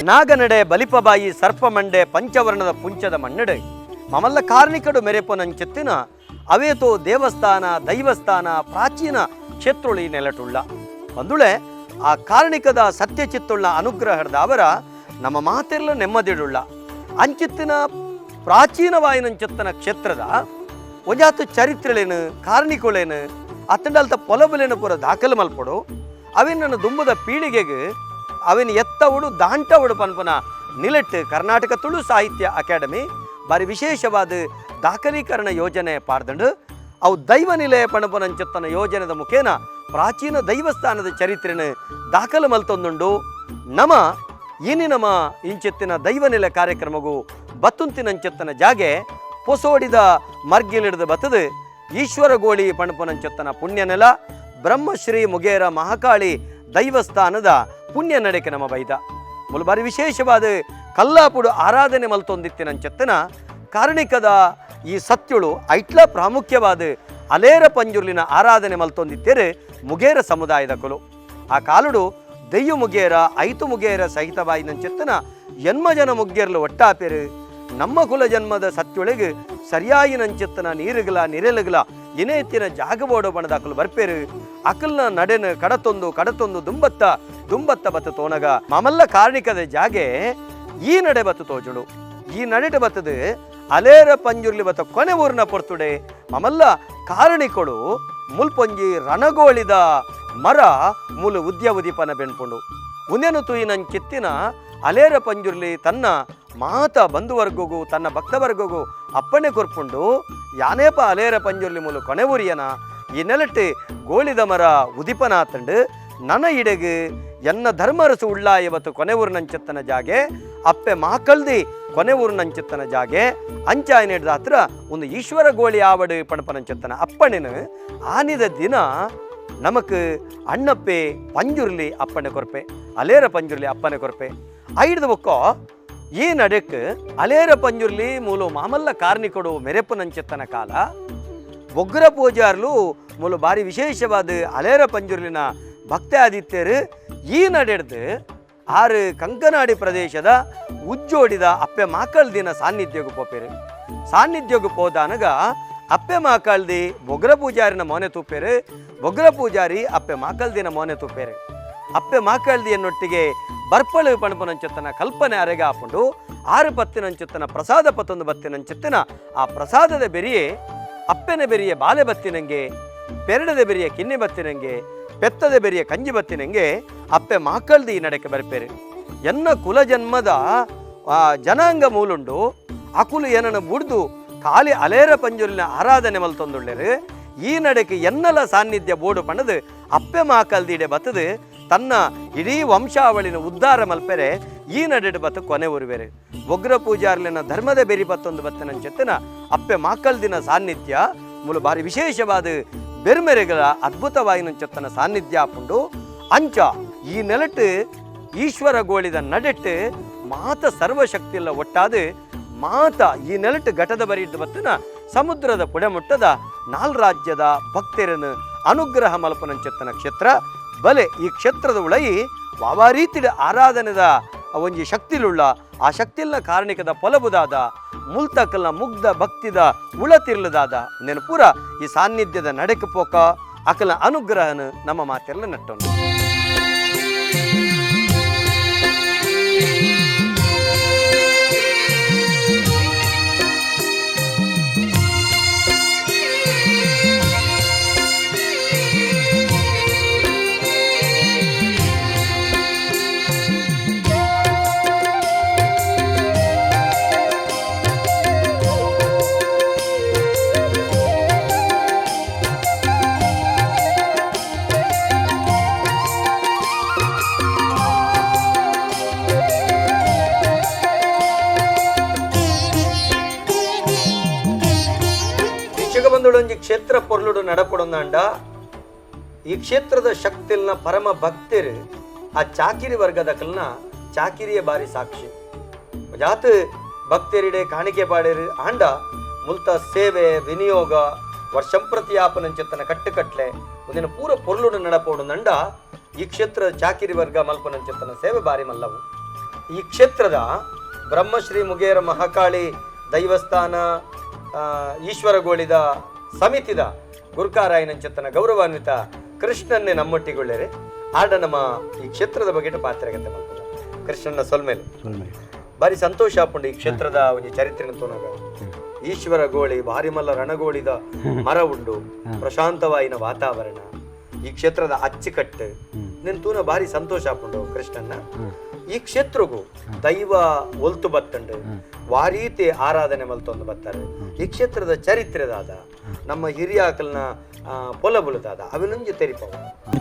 ನಾಗನಡೆ ಬಲಿಪಬಾಯಿ ಸರ್ಪಮಂಡೆ ಪಂಚವರ್ಣದ ಪುಂಚದ ಮಣ್ಣಡೆ ಮಮಲ್ಲ ಕಾರ್ಣಿಕಡು ಮೆರೆಪೊನಂಚೆತ್ತಿನ ಅವೇತೋ ದೇವಸ್ಥಾನ ದೈವಸ್ಥಾನ ಪ್ರಾಚೀನ ಕ್ಷೇತ್ರೊಳಿ ನೆಲಟುಳ್ಳ ಬಂದುಳೆ ಆ ಕಾರ್ಣಿಕದ ಸತ್ಯಚಿತ್ತುಳ್ಳ ಅನುಗ್ರಹದ ಅವರ ನಮ್ಮ ಮಾತೆಲ್ಲ ನೆಮ್ಮದಿಡುಳ್ಳ ಅಂಚಿತ್ತಿನ ಪ್ರಾಚೀನವಾಯಿನಂಚಿತ್ತನ ಕ್ಷೇತ್ರದ ಒಂಜಾತು ಚರಿತ್ರೆಲೇನು ಕಾರ್ಣಿಕೊಳೇನು ಅತ್ತಂಡಲ್ತ ಪೊಲಬುಲೇನು ಪೂರ ದಾಖಲು ಮಲ್ಪಡು. ಅವಿನ ದುಂಬುದ ಪೀಳಿಗೆಗೆ ಅವಿನ ಎತ್ತವಡು ದಾಂಟವಡು ಪನ್ಪನ ನಿಲೆಟ್ಟು ಕರ್ನಾಟಕ ತುಳು ಸಾಹಿತ್ಯ ಅಕಾಡೆಮಿ ಬಾರಿ ವಿಶೇಷವಾದ ದಾಖಲೀಕರಣ ಯೋಜನೆ ಪಾಡ್ದಂಡು. ಅವು ದೈವ ನಿಲಯ ಪಣಪನಂಚತ್ತನ ಯೋಜನೆದ ಮುಖೇನ ಪ್ರಾಚೀನ ದೈವಸ್ಥಾನದ ಚರಿತ್ರೆನು ದಾಖಲು ಮಲ್ತೊಂದುಂಡು. ನಮ ಇನಿ ನಮ ಇಂಚೆತ್ತಿನ ದೈವ ನಿಲಯ ಕಾರ್ಯಕ್ರಮಗೂ ಬತ್ತುಂತಿನಂಚೆತ್ತನ ಜಾಗೆ ಪೊಸೋಡಿದ ಮರ್ಗಿಲಿಡ್ದ ಬತ್ತದು ಈಶ್ವರ ಗೋಳಿ ಪಣಪನಂಚೆತ್ತನ ಪುಣ್ಯ ನೆಲ ಬ್ರಹ್ಮಶ್ರೀ ಮುಗೇರ ಮಹಾಕಾಳಿ ದೈವಸ್ಥಾನದ ಪುಣ್ಯ ನಡೆಕೆ ನಮ್ಮ ಬೈದ. ಮುಲು ಬಾರಿ ವಿಶೇಷವಾದ ಕಲ್ಲಾಪುಡು ಆರಾಧನೆ ಮಲ್ತೊಂದಿತ್ತಿನಂಚೆತ್ತನ ಕಾರಣಿಕದ ಈ ಸತ್ಯುಳು ಐಟ್ಲ ಪ್ರಾಮುಖ್ಯವಾದ ಅಲೇರ ಪಂಜುರ್ಲಿನ ಆರಾಧನೆ ಮಲ್ತೊಂದಿತ್ತೇರು ಮುಗೇರ ಸಮುದಾಯದ ಕುಲು. ಆ ಕಾಲುಡು ದೆಯ್ಯು ಮುಗೇರ ಐತು ಮುಗೇರ ಸಹಿತವಾಯಿನಂಚೆತ್ತನ ಜನ್ಮ ಜನ ಮುಗ್ಗೇರ್ಲು ಒಟ್ಟಾಪೆರು ನಮ್ಮ ಕುಲ ಜನ್ಮದ ಸತ್ಯೊಳಗೆ ಸರಿಯಾಯಿನಂಚೆತ್ತನ ನೀರುಗಲ ನಿರೆಲುಗಲ ಇನೇತಿನ ಜಾಗಬೋಡು ಬಣದ ಅಕಲು ಬರ್ಪೇರು. ಅಕಲ್ನ ನಡೆನ ಕಡತೊಂದು ಕಡತೊಂದು ದುಂಬತ್ತ ದುಂಬತ್ತ ಬತ್ತು ತೋನಗ ಮಮಲ್ಲ ಕಾರ್ಣಿಕದ ಜಾಗೆ ಈ ನಡೆ ಬತ್ತು ತೋಜುಡು. ಈ ನಡೆಟ ಬತ್ತದು ಅಲೇರ ಪಂಜುರ್ಲಿ ಬತ್ತ ಕೊನೆ ಊರಿನ ಪೊರ್ತುಡೆ ಮಮಲ್ಲ ಕಾರಣಿಕೊಡು ಮುಲ್ಪೊಂಜಿ ರಣಗೋಳಿದ ಮರ ಮೂಲ ಉದ್ಯ ಉದೀಪನ ಬೆಣ್ಪುಂಡು. ಉಂದೇನು ತುಯಿನಂಚಿತ್ತಿನ ಅಲೇರ ಪಂಜುರ್ಲಿ ತನ್ನ ಮಾತ ಬಂಧುವರ್ಗಗೂ ತನ್ನ ಭಕ್ತವರ್ಗಗೂ ಅಪ್ಪಣೆ ಕೊರ್ಪುಂಡು. ಯಾನೇಪ ಅಲೇರ ಪಂಜುರ್ಲಿ ಮೂಲ ಕೊನೆ ಊರಿಯನ ಈ ನೆಲಟ್ಟು ಗೋಳಿದ ಮರ ಉದಿಪನಾತಂಡು ನನ ಇಡೆಗು ಎನ್ನ ಧರ್ಮರಸು ಉಳ್ಳಾಯವತ್ತು ಕೊನೆ ಊರಿನಂಚೆತ್ತನ ಜಾಗೆ ಅಪ್ಪೆ ಮಾಕಲ್ದಿ ಕೊನೆ ಊರಿನಂಚೆತ್ತನ ಜಾಗೆ ಅಂಚಾಯನಿಡ್ದ ಹತ್ರ ಒಂದು ಈಶ್ವರ ಗೋಳಿ ಆವಡು ಪಣಪನಂಚೆತ್ತನ ಅಪ್ಪಣೆನು ಆನಿದ ದಿನ ನಮಕ್ ಅಣ್ಣಪ್ಪೆ ಪಂಜುರ್ಲಿ ಅಪ್ಪಣೆ ಕೊರ್ಪೆ ಅಲೇರ ಪಂಜುರ್ಲಿ ಅಪ್ಪಣೆ ಕೊರ್ಪೆ. ಐಡ್ದ ಬೊಕ್ಕ ಈ ನಡೆಕ್ ಅಲೇರ ಪಂಜುರ್ಲಿ ಮೂಲು ಮಾಮಲ್ಲ ಕಾರ್ನಿಕೊಡು ಮೆರೆಪುನಂಚೆತ್ತನ ಕಾಲ ಬೊಗ್ರ ಪೂಜಾರ್ಲು ಮೂಲು ಬಾರಿ ವಿಶೇಷವಾದ ಅಲೇರ ಪಂಜುರ್ಲಿನ ಭಕ್ತ ಆದಿತ್ಯರು ಈ ನಡೆಡ್ದು ಆರು ಕಂಕನಾಡಿ ಪ್ರದೇಶದ ಉಜ್ಜೋಡಿದ ಅಪ್ಪೆ ಮಾಕಳ್ದಿನ ಸಾನ್ನಿಧ್ಯಗೂ ಪೋಪೇರು. ಸಾನ್ನಿಧ್ಯಗೂ ಪೋದಾನಗ ಅಪ್ಪೆ ಮಾಕಳ್ದಿ ಬೊಗ್ರ ಪೂಜಾರಿನ ಮೋನೆ ತೂಪೇರು, ಬೊಗ್ರ ಪೂಜಾರಿ ಅಪ್ಪೆ ಮಾಕಳ್ದಿನ ಮೋನೆ ತೂಪೇರು. ಅಪ್ಪೆ ಮಾಕಳ್ದಿಯನ್ನೊಟ್ಟಿಗೆ ಬರ್ಪಳು ಪಣಪನಂಚೆತ್ತನ ಕಲ್ಪನೆ ಅರೆಗೆ ಹಾಕೊಂಡು ಆರು ಪತ್ತಿನಂಚೆತ್ತನ ಪ್ರಸಾದ ಪತ್ತೊಂದು ಬತ್ತಿನಂಚೆತ್ತನ ಆ ಪ್ರಸಾದದ ಬೆರಿಯೇ ಅಪ್ಪೆನ ಬೆರಿಯ ಬಾಲೆ ಬತ್ತಿನಂಗೆ, ಪೆರಡದ ಬೆರಿಯ ಕಿನ್ನಿ ಬತ್ತಿನಂಗೆ, ಪೆತ್ತದ ಬೆರಿಯ ಕಂಜಿ ಬತ್ತಿನಂಗೆ ಅಪ್ಪೆ ಮಾಕಳ್ದಿ ಈ ನಡೆಕೆ ಬರ್ಪೇರು. ಎನ್ನ ಕುಲ ಜನ್ಮದ ಜನಾಂಗ ಮೂಲುಂಡು ಅಕುಲು ಏನನ್ನು ಬುಡ್ದು ಖಾಲಿ ಅಲೇರ ಪಂಜುರಿನ ಆರಾಧನೆ ಮಲ್ತೊಂದುಳ್ಳೇರು. ಈ ನಡೆಕೆ ಎನ್ನಲ ಸಾನ್ನಿಧ್ಯ ಬೋಡು ಪಣದು ಅಪ್ಪೆ ಮಾಕಲ್ದಿಡೆ ಬತ್ತದು ತನ್ನ ಇಡೀ ವಂಶಾವಳಿನ ಉದ್ಧಾರ ಮಲ್ಪೆರೆ ಈ ನಡೆಡು ಬತ್ತು ಕೊನೆ ಉರುವೆರು. ಒಗ್ರ ಪೂಜಾರ್ಲಿನ ಧರ್ಮದ ಬೆರಿ ಬತ್ತೊಂದು ಬತ್ತನಂಚೆತ್ತನ ಅಪ್ಪೆ ಮಾಕಲ್ದಿನ ಸಾನ್ನಿಧ್ಯ ಮೂಲ ಭಾರಿ ವಿಶೇಷವಾದ ಬೆರ್ಮೆರೆಗಳ ಅದ್ಭುತವಾಯಿನಂಚೆತ್ತನ ಸಾನ್ನಿಧ್ಯ ಆಪುಂಡು. ಅಂಚ ಈ ನೆಲಟ್ಟು ಈಶ್ವರ ಗೋಳಿದ ನಡೆಟ್ಟು ಮಾತ ಸರ್ವಶಕ್ತಿಲ್ಲ ಒಟ್ಟಾದ ಮಾತ ಈ ನೆಲಟ್ಟು ಘಟದ ಬರಿದ್ದು ಬತ್ತನ ಸಮುದ್ರದ ಪುಡೆಮುಟ್ಟದ ನಾಲ್ ರಾಜ್ಯದ ಭಕ್ತರನ್ನು ಅನುಗ್ರಹ ಮಲ್ಪನಂಚೆತ್ತನ ಕ್ಷೇತ್ರ ಬಲೆ. ಈ ಕ್ಷೇತ್ರದ ಉಳಯಿ ವಾವಾರೀತಿಡ ಆರಾಧನೆದ ಒಂಜಿ ಶಕ್ತಿಲುಳ್ಳ ಆ ಶಕ್ತಿಲ್ನ ಕಾರಣಿಕದ ಪೊಲಬುದಾದ ಮುಲ್ತಕಲ್ನ ಮುಗ್ಧ ಭಕ್ತಿದ ಉಳತಿರ್ಲದಾದ ನೆನಪೂರ ಈ ಸಾನ್ನಿಧ್ಯದ ನಡೆಕ ಪೋಕ ಅಕಲ ಅನುಗ್ರಹನ ನಮ್ಮ ಮಾತೆಲ್ಲ ನಟ್ಟನು. ಬಂದುಳೊಂಜಿ ಕ್ಷೇತ್ರ ಪೊರ್ಲುಡು ನಡಪಡೊಂದಾಂಡ ಈ ಕ್ಷೇತ್ರದ ಶಕ್ತಿಲ್ನ ಪರಮ ಭಕ್ತರು ಆ ಚಾಕಿರಿ ವರ್ಗದಕಲ್ನ ಚಾಕಿರಿಯ ಬಾರಿ ಸಾಕ್ಷಿ. ಜಾತ ಭಕ್ತರಿಡೆ ಕಾಣಿಕೆ ಪಾಡೇರು ಆಂಡ ಮುಲ್ತ ಸೇವೆ ವಿನಿಯೋಗ ವರ್ಷಂಪ್ರತಿಯಾಪನಂಚೆತ್ತನ ಕಟ್ಟುಕಟ್ಲೆ ಒಂದಿನ ಪೂರ ಪೊರ್ಲುಡು ನಡಪೋಡು ನಂಡ ಈ ಕ್ಷೇತ್ರ ಚಾಕಿರಿ ವರ್ಗ ಮಲ್ಪನಂಚೆತ್ತನ ಸೇವೆ ಬಾರಿ ಮಲ್ಲವು. ಈ ಕ್ಷೇತ್ರದ ಬ್ರಹ್ಮಶ್ರೀ ಮುಗೇರ ಮಹಾಕಾಳಿ ದೈವಸ್ಥಾನ ಈಶ್ವರಗೋಳಿದ ಸಮಿತಿದ ಗುರುಕಾರಾಯನಂಚತ್ತನ ಗೌರವಾನ್ವಿತ ಕೃಷ್ಣನ್ನೇ ನಮ್ಮೊಟ್ಟಿಗೊಳ್ಳೇರೆ ಆಡ ನಮ್ಮ ಈ ಕ್ಷೇತ್ರದ ಬಗ್ಗೆ ಪಾತ್ರೆಗತೆ ಮಲ್ಪುಗ. ಕೃಷ್ಣನ ಸೊಲ್ಮೇಲೆ ಬಾರಿ ಸಂತೋಷ ಆಪುಂಡು ಈ ಕ್ಷೇತ್ರದ ಒಂಜಿ ಚರಿತ್ರೆನ ತೋನಾಗ. ಈಶ್ವರ ಗೋಳಿ ಭಾರಿ ಮಲ್ಲ ರಣಗೋಳಿದ ಮರ ಉಂಡು, ಪ್ರಶಾಂತವಾಯಿನ ವಾತಾವರಣ, ಈ ಕ್ಷೇತ್ರದ ಅಚ್ಚುಕಟ್ಟು ನಿನ್ ತೂನ ಭಾರಿ ಸಂತೋಷ ಆಪುಂಡು ಕೃಷ್ಣನ್ನ. ಈ ಕ್ಷೇತ್ರಗೂ ದೈವ ಒಲ್ತು ಬತ್ತಂಡು ವಾರೀತಿ ಆರಾಧನೆ ಮಲ್ತೊಂದು ಬತ್ತಾರೆ. ಈ ಕ್ಷೇತ್ರದ ಚರಿತ್ರೆದಾದ ನಮ್ಮ ಹಿರಿಯಾಕಲ್ನ ಪೊಲಬುಲದಾದ ಅವಿನೊಂಜಿ ತೆರಿಪವು.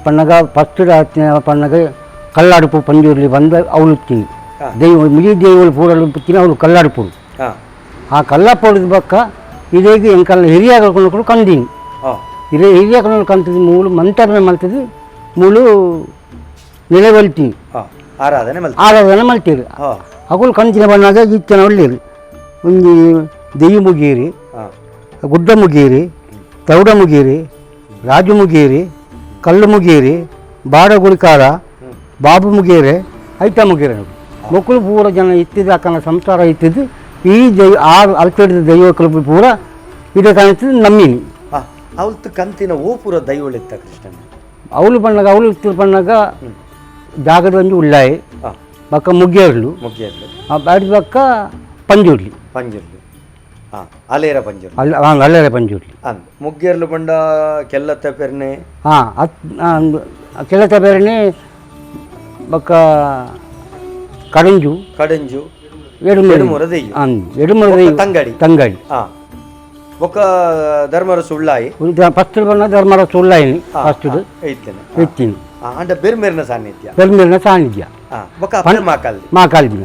ಪಣ್ಣಗ ಫಸ್ಟ್ ಪಣ್ಣಗ ಕಲ್ಲಾಡುಪು ಪಂಜುರ್ಲಿ ಬಂದ ಅವಳು ದೈವ ಮುಗಿ ದೈವಳು ಪೂರಲು ಪುತ್ತಿನ ಅವಳು ಕಲ್ಲಾಡುಪು. ಆ ಕಲ್ಲಪ್ಪೊಡ್ದು ಬಕ್ಕ ಇದೇಗ ಎಂಕಲ್ನ ಹಿರಿಯ ಕೂಡ ಕಂದೀನಿ. ಹಿರಿಯ ಕಂತದ್ದು ಮೂಲು ಮಂತರ್ಮೆ ಮಲ್ತದ್ದು ಮೂಲು ನೆಲೆವಲ್ತೀನಿ. ಆರಾಧನೆ ಮಲ್ತ ಆರಾಧನೆ ಮಲ್ತೀರಿ. ಅಗುಲು ಕಂಚಿನ ಬಣ್ಣಾಗ ಇತ್ತನ ಒಳ್ಳೇರು ಒಂಜಿ ದೆಯ್ಯ ಮುಗೇರಿ, ಗುಡ್ಡ ಮುಗೇರಿ, ತೌಡ ಮುಗೇರಿ, ರಾಜು ಮುಗೇರಿ, ಕಲ್ಲು ಮುಗೇರಿ, ಬಾಡ ಗುಳಿಕಾರ, ಬಾಬು ಮುಗೇರೆ, ಐತ ಮುಗೇರೆ. ಮಕ್ಕಳು ಪೂರ ಜನ ಇತ್ತಿದ್ದು ಅಕ್ಕನ ಸಂಸಾರ ಇತ್ತಿದ್ದು ಈ ದೈವ ಆ ಅಲ್ತಿಡಿದ ದೈವಕ್ಕಳು ಪೂರ ಇದೇ ಕಾಣಿಸ್ತದೆ ನಮ್ಮಿನಿ. ಅವತ್ತು ಕಂತಿನ ಓಪುರ ದೈವಳಿತ್ತ ಕೃಷ್ಣನ? ಅವಳು ಬಣ್ಣಗ ಅವಳು ಇತ್ತಿದ ಬಣ್ಣಗ ಜಾಗದ ಒಂಜಿ ಉಳ್ಳಾಯಿ ಬಕ್ಕ ಮುಗ್ಗೇರ್ಲು, ಮುಗ್ಗೇರ್ಲು, ಅಡ್ ಬಕ್ಕ ಪಂಜುರ್ಲಿ. ಪಂಜುರ್ಲಿ, ಅಲೇರ ಪಂಜುರ್ಲಿ. ಅಲ್ಲ, ಅಲ್ಲೇರ ಪಂಜುರ್ಲಿ. ಅಂದ್ ಮುಗ್ಗೇರ್ಲು ಬಂಡ ಕೆಲ್ಲತ್ತ ಪೆರ್ನೆ. ಹಾಂ, ಅತ್ ಕೆಲ್ಲತ್ತ ಪೆರ್ನೆ ಬಕ್ಕ ಕಡಂಜು. ಕಡಂಜು, ಎಡುಮುರ ದೆಯ್ಯ. ಎಡುಮುರ ದೆಯ್ಯ. ತಂಗಡಿ. ತಂಗಡಿ. ಬೊಕ್ಕ ಧರ್ಮರಸು ಉಳ್ಳಾಯಿ. ಫಸ್ಟ್ ಬಣ್ಣ ಧರ್ಮರಸು ಉಳ್ಳಾಯಿನಿ ಫಸ್ಟ್ ಇತ್ತೇನೆ. ಇತ್ತೀನಿ. ಅಂಡ ಬೆರ್ಮೇರಿನ ಸಾನ್ನಿಧ್ಯ. ಬೆರ್ಮೇರಿನ ಸಾನ್ನಿಧ್ಯ. ಬೊಕ್ಕ ಮಾಕಾಲ್ದಿ. ಮಾಕಾಲ್ದಿನ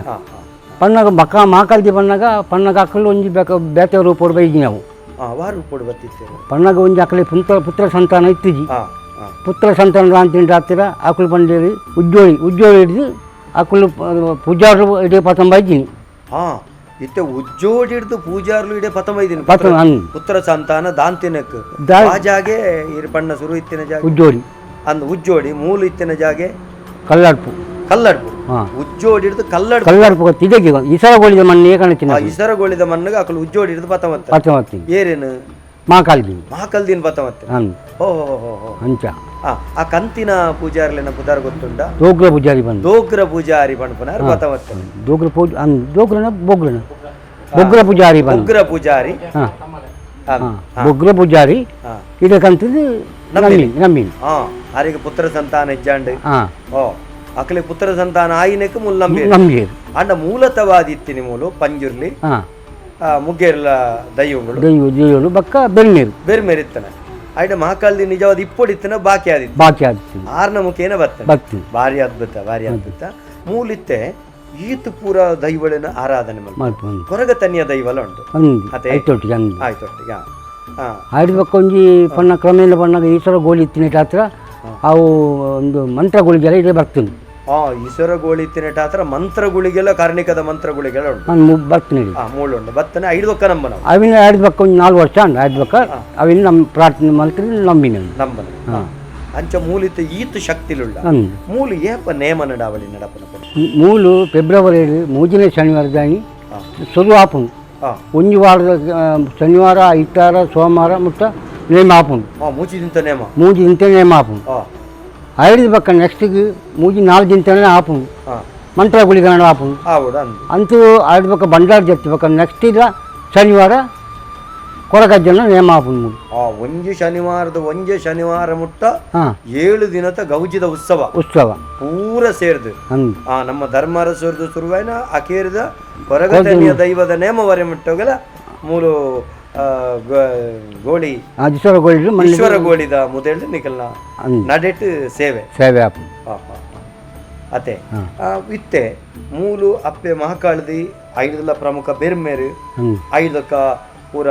ಪಣ್ಣಗ ಬಕ್ಕ ಮಾಕಾಲ್ದಿ ಬಣ್ಣಗ ಪಣ್ಣಗ ಅಕ್ಕಲು ಒಂಜಿ ಬೇಕ ಬೇತೆ ರೂಪೋಡು ಬೈದಿ ನಾವು. ವಾ ರೂಪೋಡು ಬತ್ತಿತ್ತೇನೆ? ಪಣ್ಣಗ ಒಂಜಿ ಅಕ್ಕಲೆ ಪುತ್ರ ಪುತ್ರ ಸಂತಾನ ಇತ್ತಿಜಿ. ಪುತ್ರ ಸಂತಾನ ಅಂತಿನ ರಾತ್ರಿ ಅಕುಲು ಬಂಡೇರಿ ಉಜ್ಜೋಳಿ ಉಜ್ಜೋಳಿ ಹಿಡಿದು ಅಕುಲು ಪೂಜಾರು ಇಡೀ ಪತಂಬ ಇದ್ದೀನಿ. ಇತ್ತೆ ಉಜ್ಜೋಡಿ ಹಿಡಿದು ಪೂಜಾರ್ಲು ಇಡೇ ಪತಂಬ ಇದ್ದೀನಿ. ಪುತ್ರ ಸಂತಾನ ದಾಂತಿನಕ್ ಆ ಜಾಗೆ ಇರ್ ಪಣ್ಣ ಸುರು ಇತ್ತಿನ ಜಾಗೆ ಉಜ್ಜೋಡಿ. ಅಂದ್ ಉಜ್ಜೋಡಿ ಮೂಲು ಇತ್ತಿನ ಜಾಗೆ ಕಲ್ಲಡ್ಪು. ಕಲ್ಲಡ್ಪು. ಉಜ್ಜೋಡಿ ಹಿಡಿದು ಕಲ್ಲಡ್ಪು. ಕಲ್ಲಡ್ಪು ಗೊತ್ತಿದೆ ಇಸರಗೋಳಿದ ಮಣ್ಣು ಕಾಣುತ್ತಿನ. ಇಸರಗೋಳಿದ ಮಣ್ಣಿಗೆ ಅಕಲು ಉಜ್ಜೋಡಿ ಹಿಡಿದು ಪತಮತ್ತ. ಪತಮತ್ತಿ. ಏರೇನು? ಮಾಕಾಲ್ದಿನ. ಮಾಕಲ್ದಿನ ಪತಮತ್ತೆ. ಓ ಹೋ ಹೋ. ಅಂಚ. ಆ ಕಂತಿನ ಪೂಜಾರ್ಲೆನ ಪುದಾರ್ ಗೊತ್ತುಂಡ? ದೋಗ್ರ ಪೂಜಾರಿ ಬಂದು. ದೋಗ್ರ ಪೂಜಾರಿ ಪಣಪುನಾರ್ ಪತಮತ್ತೆ. ದೋಗ್ರ ಪೂಜ ದೋಗ್ರನ ಬೊಗ್ರನ ಬೊಗ್ರ ಪೂಜಾರಿ ಬಂದು. ಬೊಗ್ರ ಪೂಜಾರಿ. ಬೊಗ್ರ ಪೂಜಾರಿ ಇದಕ್ಕಂತದ್ದು ನಮ್ಮೀನ್ ನಮ್ಮೀನ್. ಆರಿಗೆ ಪುತ್ರ ಸಂತಾನ ಇಜ್ಜಾಂಡ್. ಓ ಅಕಲೆ ಪುತ್ರ ಸಂತಾನ ಆಯಿನಕ್ಕೆ ಮೂಲ ನಂಬಿ ನಂಬಿ. ಅಂಡ ಮೂಲತವಾದಿತ್ತಿನಿ ಮೂಲು ಪಂಜುರ್ಲಿ ಮುಗ್ಗೇರ್ಲ ದೈವಗಳು. ದೈವಗಳು ಬಕ್ಕ ಬೆರ್ಮೇರು. ಬೆರ್ಮೇರಿತ್ತನ ಆಯ್ಡ ಮಹಾಕಾಲ್ದಿ ನಿಜವಾದ ಇಪ್ಪೊಡಿತ್ತನ ಬಾಕಿ ಆದಿತ್ತು. ಬಾಕಿ ಆದಿತ್ತು. ಆರ್ನ ಮುಖೇನ ಬರ್ತನೆ. ಬರ್ತನೆ. ಭಾರಿ ಅದ್ಭುತ, ಭಾರಿ ಅದ್ಭುತ. ಮೂಲಿತ್ತೆ ಈತ ಪೂರ ದೈವಳಿನ ಆರಾಧನೆ ಮಲ್ಪುನ. ಕೊರಗ ತನ್ನಿಯ ದೈವಲ ಉಂಟು. ಆಯ್ತೊಟ್ಟಿಗೆ. ಆಯ್ತು ಒಂಜಿ ಪಣ್ಣ ಕ್ರಮೇಣ ಪಣ್ಣಗ ಈಶ್ವರ ಗೋಳಿ ಇತ್ತಿನ ಹತ್ರ ಅವು ಒಂದು ಮಂತ್ರ ಗುಳಿಗೆಲ್ಲ ಇದೇ ಬರ್ತದೆ. ಈಶ್ವರ ಗೋಳಿ ಇತ್ತಿನ ಹತ್ರ ಮಂತ್ರ ಗುಳಿಗೆಲ್ಲ ಕಾರ್ಣಿಕದ ಮಂತ್ರ ಗುಳಿಗೆಲ್ಲ ಉಂಟು. ಬರ್ತನೆ. ಮೂಳು ಉಂಟು ಬರ್ತನೆ. ಐದು ಬಕ್ಕ ನಂಬನ. ಅವಿನ ಐದು ಬಕ್ಕ ಒಂದು 4 ವರ್ಷ ಉಂಟು. ಐದು ಬಕ್ಕ ಅವಿನ ನಮ್ಮ ಪ್ರಾರ್ಥನೆ ಮಂತ್ರ ನಂಬಿನ. ನಂಬನ. ಅಂಚ ಮೂಲಿತ ಈತ ಶಕ್ತಿಲುಳ್ಳ ಮೂಲು ಏಪ ನೇಮ ನಡಾವಳಿ ನಡಪನ. ಮೂಲು ಫೆಬ್ರವರಿ 3ನೇ ಶನಿವಾರದಾನಿ ಶುರು ಆಪುಂಡು. ಒಂಜಿ ವಾರದ ಶನಿವಾರ ಐತಾರ ಸೋಮವಾರ ಮುಟ್ಟ ನೇಮ ಆಪುಂಡು. ಮೂಜಿ ದಿನತ ನೇಮ. ಮೂಜಿ ದಿನತ ನೇಮ ಆಪುಂಡು. ಐದು ಪಕ್ಕ ನೆಕ್ಸ್ಟಿಗೆ ಮೂಜಿ 4 ದಿನತನೇ ಆಪುಂಡು. ಮಂತ್ರ ಗುಳಿಗಣ ಆಪುಂಡು. ಅಂತೂ ಐದು ಪಕ್ಕ ಬಂಡಾರ ಜತ್ತಿ ಪಕ್ಕ ನೆಕ್ಸ್ಟ್ ಇಲ್ಲ ಶನಿವಾರ ಕೊರಗಜ್ಜನ ನೇಮ ಆಪುಂಡು. ಒಂಜಿ ಶನಿವಾರದ ಒಂಜೆ ಶನಿವಾರ ಮುಟ್ಟ 7 ದಿನದ ಗೌಜಿದ ಉತ್ಸವ. ಉತ್ಸವ ಪೂರ ಸೇರ್ದು ನಮ್ಮ ಧರ್ಮರಸರ್ದು ಶುರುವಾಯಿನ ಅಕೇರಿದ ಕೊರಗತನಿಯ ದೈವದ ನೇಮವರೆ ಮುಟ್ಟೋಗಲ ಮೂಲು ಗೋಳಿ ಈಶ್ವರ ಗೋಳಿದ ಮುದೇಳು ನಿಕಲ್ನ ನಡೆಟ್ ಸೇವೆ ಸೇವೆ ಅತೆ ಇತ್ತೆ ಮೂಲು ಅಪ್ಪೆ ಮಹಾಕಾಳದಿ ಐದಲ ಪ್ರಮುಖ ಬೆರ್ಮೇರು ಐದಕ್ಕ ಪೂರ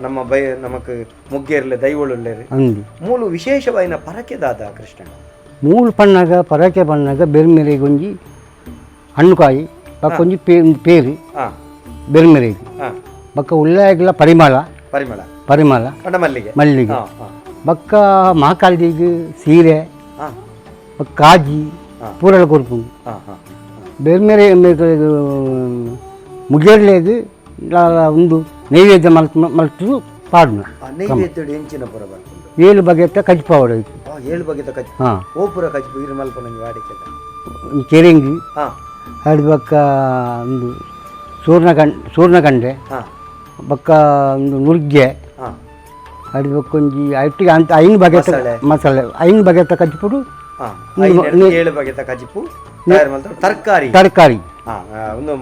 ನಮ್ಮ ಬೈ ನಮಕ್ ಮುಗ್ಗೇರ್ಲೆ ದೈವಳುಳ್ಳೇರು ಮೂಲು ವಿಶೇಷವಾಯಿನ ಪರಕೆ ದಾದ ಕೃಷ್ಣ. ಮೂಲು ಪಣ್ಣಾಗ ಪರಕೆ ಪಣ್ಣಾಗ ಬೆರ್ಮೆರೆಗೆ ಒಂಜಿ ಹಣ್ಣುಕಾಯಿ ಬಕ್ಕ ಒಂಜಿ ಪೇರು ಬೆರ್ಮೆರೆಗೆ ಬಕ್ಕ ಉಳ್ಳಾಯಗ್ಲ ಪರಿಮಳ ಪರಿಮಳ ಪರಿಮಳ ಮಲ್ಲಿಗೆ ಮಲ್ಲಿಗೆ ಬಕ್ಕ ಮಹಾಕಾಲ್ದಿಗೆ ಸೀರೆ ಬಕ್ಕ ಕಾಜಿ ಪೂರಲ ಕೊರ್ಪುಂಡು. ಬೇರೆ ಮುಗೇರ್ಲೇದು ಒಂದು ನೈವೇದ್ಯ ಮಲ್ತ್ ಮಲ್ತು ಪಾಡ್ನ. ನೈವೇದ್ಯಡು ಎಂಚಿನ ಪೂರ ಬರ್ಪುಂಡು? ಏಳು ಬಗೆತ ಕಜ್ಪಾವಡ. ಏಳು ಬಗೆತ ಕಜ್ಪು? ಹಾಂ. ಓ ಪೂರ ಕಜ್ಪು ಇರು ಮಲ್ಪುನ ವಾಡಿಕೆ? ಕೆರೆಂಗಿ, ಅಡ್ ಬೊಕ್ಕ ಒಂದು ಸೂರ್ಣಕಂಡೆ, ಬೊಕ್ಕ ಒಂದು ನುಗ್ಗೆ, ಅಡ್ ಬೊಕ್ಕ ಒಂಜಿ ಐಟಿಗೆ ಅಂತ ಐನ್ ಬಗೆತ ಮಸಾಲೆ, ಐನ್ ಬಗೆತ ಕಜ್ಪುಡು. ಏಳು ಬಗೆತ ಕಜಿಪು ತರಕಾರಿ. ತರಕಾರಿ ಒಂದು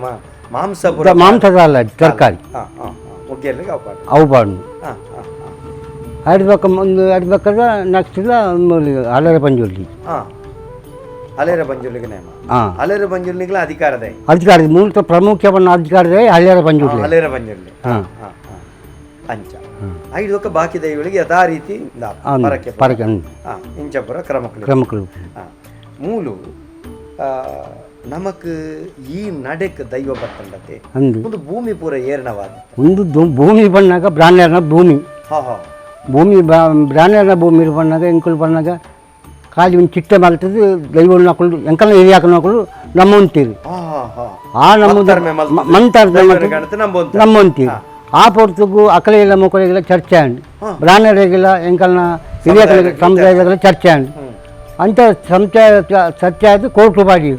ಮಾಂಸ? ಮಾಂಸದ ಅಲ್ಲ, ತರಕಾರಿ. ಅವು ಪಾಡು. ಅಡ್ ಬೊಕ್ಕ ಒಂದು ಅಡ್ ಬೊಕ್ಕದ ನೆಕ್ಸ್ಟ್ ಅಲರ ಪಂಜುರ್ಲಿ. ಅಲೇರ ಪಂಜುರ್ಲಿಗೆ ನೇಮ. ಅಲೇರ ಪಂಜುರ್ಲಿಗ್ಲ ಅಧಿಕಾರದ? ಅಧಿಕಾರ ಮೂಲ ಪ್ರಮುಖವನ್ನ ಅಧಿಕಾರದ ಅಲೇರ ಪಂಜುರ್ಲಿ. ಅಲೇರ ಪಂಜುರ್ಲಿ. ಅಂಚ ಐದು ಬೊಕ್ಕ ಬಾಕಿ ದೈವಗಳಿಗೆ ಯಥಾ ರೀತಿ ಪರಕೆ ಪರಕೆ ಇಂಚಪುರ ಕ್ರಮಕ್ಕಳು ಕ್ರಮಕ್ಕಳು. ಮೂಲು ನಮಕ್ ಈ ನಡೆಕ್ ದೈವ ಬತ್ತಂಡತೆ ಒಂದು ಭೂಮಿ ಪೂರ ಏರ್ಣವಾದ ಒಂದು ಭೂಮಿ ಬಣ್ಣಾಗ ಬ್ರಾಹ್ಮಣರ ಭೂಮಿ. ಭೂಮಿ ಬ್ರಾಹ್ಮಣರ ಭೂಮಿ ಬಣ್ಣಾಗ ಎಂಕುಲು ಬಣ್ಣಾಗ ಖಾಲಿ ಒಂದು ಚಿಟ್ಟೆ ಮಲ್ತದ್ದು ದೈವ ನಕಲು ಎಂಕಲ್ನ ಹಿರಿಯಾಕ ನಕಲು ನಮ್ಮ ಉಂತೀರಿ. ಆ ನಮ್ಮ ಮಂತಾರ ನಮ್ಮ ಉಂತೀರಿ. ಆ ಪೊರ್ತುಗು ಅಕಲೆಲ್ಲ ಮೊಕಲೆಗೆಲ್ಲ ಚರ್ಚೆ ಆಂಡ್ ಬ್ರಾಹ್ಮಣರಿಗೆಲ್ಲ ಎಂಕಲ್ನ ಹಿರಿಯ ಸಮುದಾಯದಾಗೆಲ್ಲ ಚರ್ಚೆ ಆಂಡ್ ಅಂತ ಚರ್ಚೆ ಆಯ್ತು. ಕೋರ್ಟು ಬಾಡಿ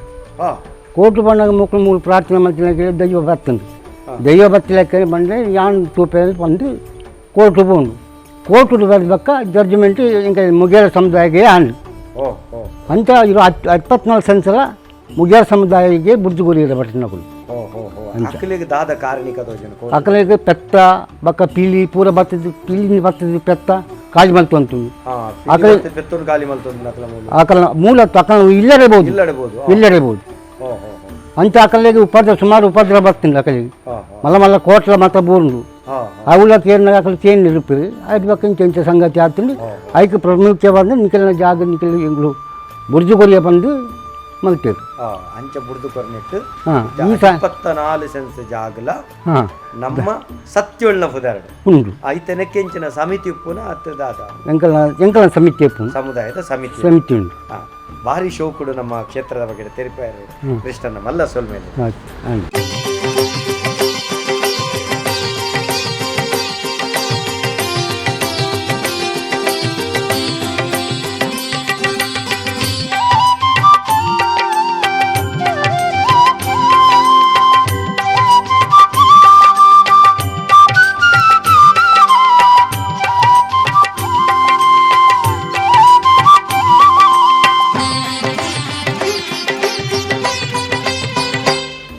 ಕೋರ್ಟು ಬಂದಾಗ ಮಕ್ಕಳು ಮೂರು ಪ್ರಾರ್ಥನೆ ಮಾಡ್ತೀನಿ ದೈವ ಬರ್ತಂದು ದೈವ ಬತ್ತಲಕ್ಕೆ ಬಂದರೆ ಯಾನ್ ತೂಪೆ ಬಂದು ಕೋರ್ಟು ಬೋಂಡು ಕೋರ್ಟು ಬರ್ಬೇಕ ಜಡ್ಜ್ಮೆಂಟ್ ಇಂಕ ಮುಗೇರ ಸಮುದಾಯಕ್ಕೆ ಆಂಡ್ ಅಂತ ಇರೋ 24 ಸೆನ್ಸಲ ಮುಗೇರ ಸಮುದಾಯಕ್ಕೆ ಬುರ್ಜುಗುರಿ ಬಟ್ಟಿನಗಳು. ಅಕಲಿಗೆ ಪೆತ್ತ ಬಕ್ಕ ಪೀಲಿ ಪೂರ ಬರ್ತದೆ, ಪೀಲಿ ಬರ್ತದೆ, ಪೆತ್ತ ಖಾಲಿ ಮಲ್ತು ಅಂತು ಅಕಲ ಮೂಲ ಅಕಲ ಇಲ್ಲಡಬಹುದು ಇಲ್ಲಡಬಹುದು ಅಂತ ಅಕಲಿಗೆ ಉಪದ್ರ ಸುಮಾರು ಉಪದ್ರ ಬರ್ತೀನಿ ಅಕಲಿಗೆ ಮಲ್ಲ ಮಲ್ಲ ಕೋಟ್ಲ ಮಾತ್ರ ಬೂರ್ದು ಅವುಲ ತೇರ್ನಾಗ ಅಕಲ ತೇನ್ ನಿರುಪಿರಿ ಅದು ಬಕ್ಕ ಇಂಚ ಸಂಗತಿ ಆಗ್ತೀನಿ. ಐಕೆ ಪ್ರಮುಖವಾದ ನಿಖಲಿನ ಜಾಗ ನಿಖಲ್ ಎಂಗ್ಳು ಬುರ್ಜು ಕೊರಿಯ ಬಂದು ಮಲ್ತೇರು ಅಂಚ ಬುರ್ದು ಕೊರ್ನೆಟ್ಟು 24 ಸೆನ್ಸ್ ಜಾಗಲ ನಮ್ಮ ಸತ್ಯೊಳ್ನ ಪುದಾರಡು ಉಂಡು ಐತನಕ್ಕೆಂಚಿನ ಸಮಿತಿ ಉಪ್ಪುನ ಅತ್ತದಾದ ಎಂಕಲ ಎಂಕಲ ಸಮಿತಿ ಉಪ್ಪು ಸಮುದಾಯದ ಸಮಿತಿ ಸಮಿತಿ ಉಂಡು. ಭಾರಿ ಶೋಕುಡು ನಮ್ಮ ಕ್ಷೇತ್ರದ ಬಗ್ಗೆ ತೆರಿಪಾಯರು ಕೃಷ್ಣನ ಮಲ್ಲ ಸೊಲ್ಮೇಲೆ.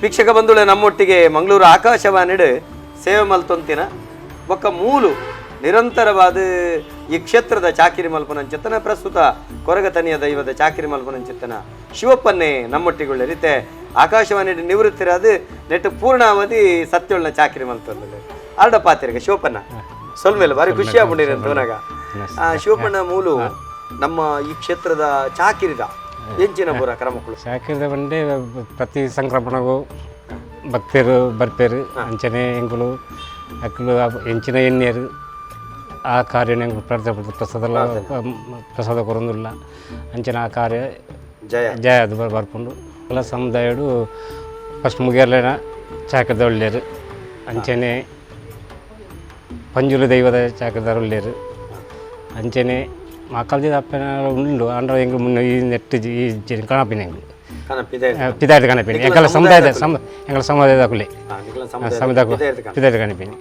ವೀಕ್ಷಕ ಬಂಧುಳೆ, ನಮ್ಮೊಟ್ಟಿಗೆ ಮಂಗಳೂರು ಆಕಾಶವಾಣಿಡು ಸೇವೆ ಮಲ್ತೊಂತಿನ ಬೊಕ್ಕ ಮೂಲು ನಿರಂತರವಾದ ಈ ಕ್ಷೇತ್ರದ ಚಾಕಿರಿ ಮಲ್ಪನಂಚಿತ್ತನ ಪ್ರಸ್ತುತ ಕೊರಗತನಿಯ ದೈವದ ಚಾಕಿರಿ ಮಲ್ಪನಂಚಿತ್ತನ ಶಿವಪ್ಪನ್ನೇ ನಮ್ಮೊಟ್ಟಿಗುಳ್ಳ ರೀತೆ ಆಕಾಶವಾಣಿ ನಿವೃತ್ತಿರಾದ ನೆಟ್ಟು ಪೂರ್ಣಾವಧಿ ಸತ್ಯೊಳ್ಳ ಚಾಕಿರಿ ಮಲ್ತೊಂದು ಆರ್ಡ ಪಾತಿರ್ಗ ಶಿವಪ್ಪನ್ನ ಸೊಲ್ಮೇಲೆ ಭಾರಿ ಖುಷಿ ಆಗ್ಬಿಟ್ಟಿರಿ ಅಂತ. ಶಿವಪ್ಪಣ್ಣ ಮೂಲು ನಮ್ಮ ಈ ಕ್ಷೇತ್ರದ ಚಾಕಿರಿದ ಎಂಚಿನ ಪೂರ ಕ್ರಮಗಳು? ಚಾಕಿರಿದ ಬಂಡೆ ಪ್ರತಿ ಸಂಕ್ರಮಣಗೂ ಭಕ್ತರು ಬರ್ಪೇರು ಅಂಚನೆ ಎಂಕುಲು ಅಕ್ಕಲು ಎಂಚಿನ ಎಣ್ಣೆರು ಆ ಕಾರ್ಯನ ಎಂಕುಲು ಪ್ರಾರ್ಥನೆ ಪ್ರಸಾದ ಪ್ರಸಾದ ಕೊರೊಂದುಲ್ಲ ಅಂಚನೆ ಆ ಕಾರ್ಯ ಜಯ ಜಯ ಅದು ಬರ್ಪುಂಡು. ಎಲ್ಲ ಸಮುದಾಯಡು ಫಸ್ಟ್ ಮುಗಿಯರ್ಲೇನ ಚಾಕದ ಒಳ್ಳೆಯರು ಅಂಚನೆ ಪಂಜುಲು ದೈವದ ಚಾಕದಾರ ಒಳ್ಳೆಯರು ಅಂಚನೆ ಮಕ್ಕಳದ ಅಪ್ಪನ ಉಂಡು ಅಂಡ್ರ ಎಂಗ್ಳು ಮುನ್ನ ಈ ನೆಟ್ಟು ಈ ಕಣಪಿನ ಎಂಗ್ಳು ಪಿದಾಯ್ತು ಕಣಪಿನಿ ಎಂಕಲ ಸಮುದಾಯದ ಎಂಕಲ ಸಮುದಾಯದ ಕುಲೆ ಸಮುದಾಯ ಪಿದಾಯ್ತು ಕಣಪಿನಿ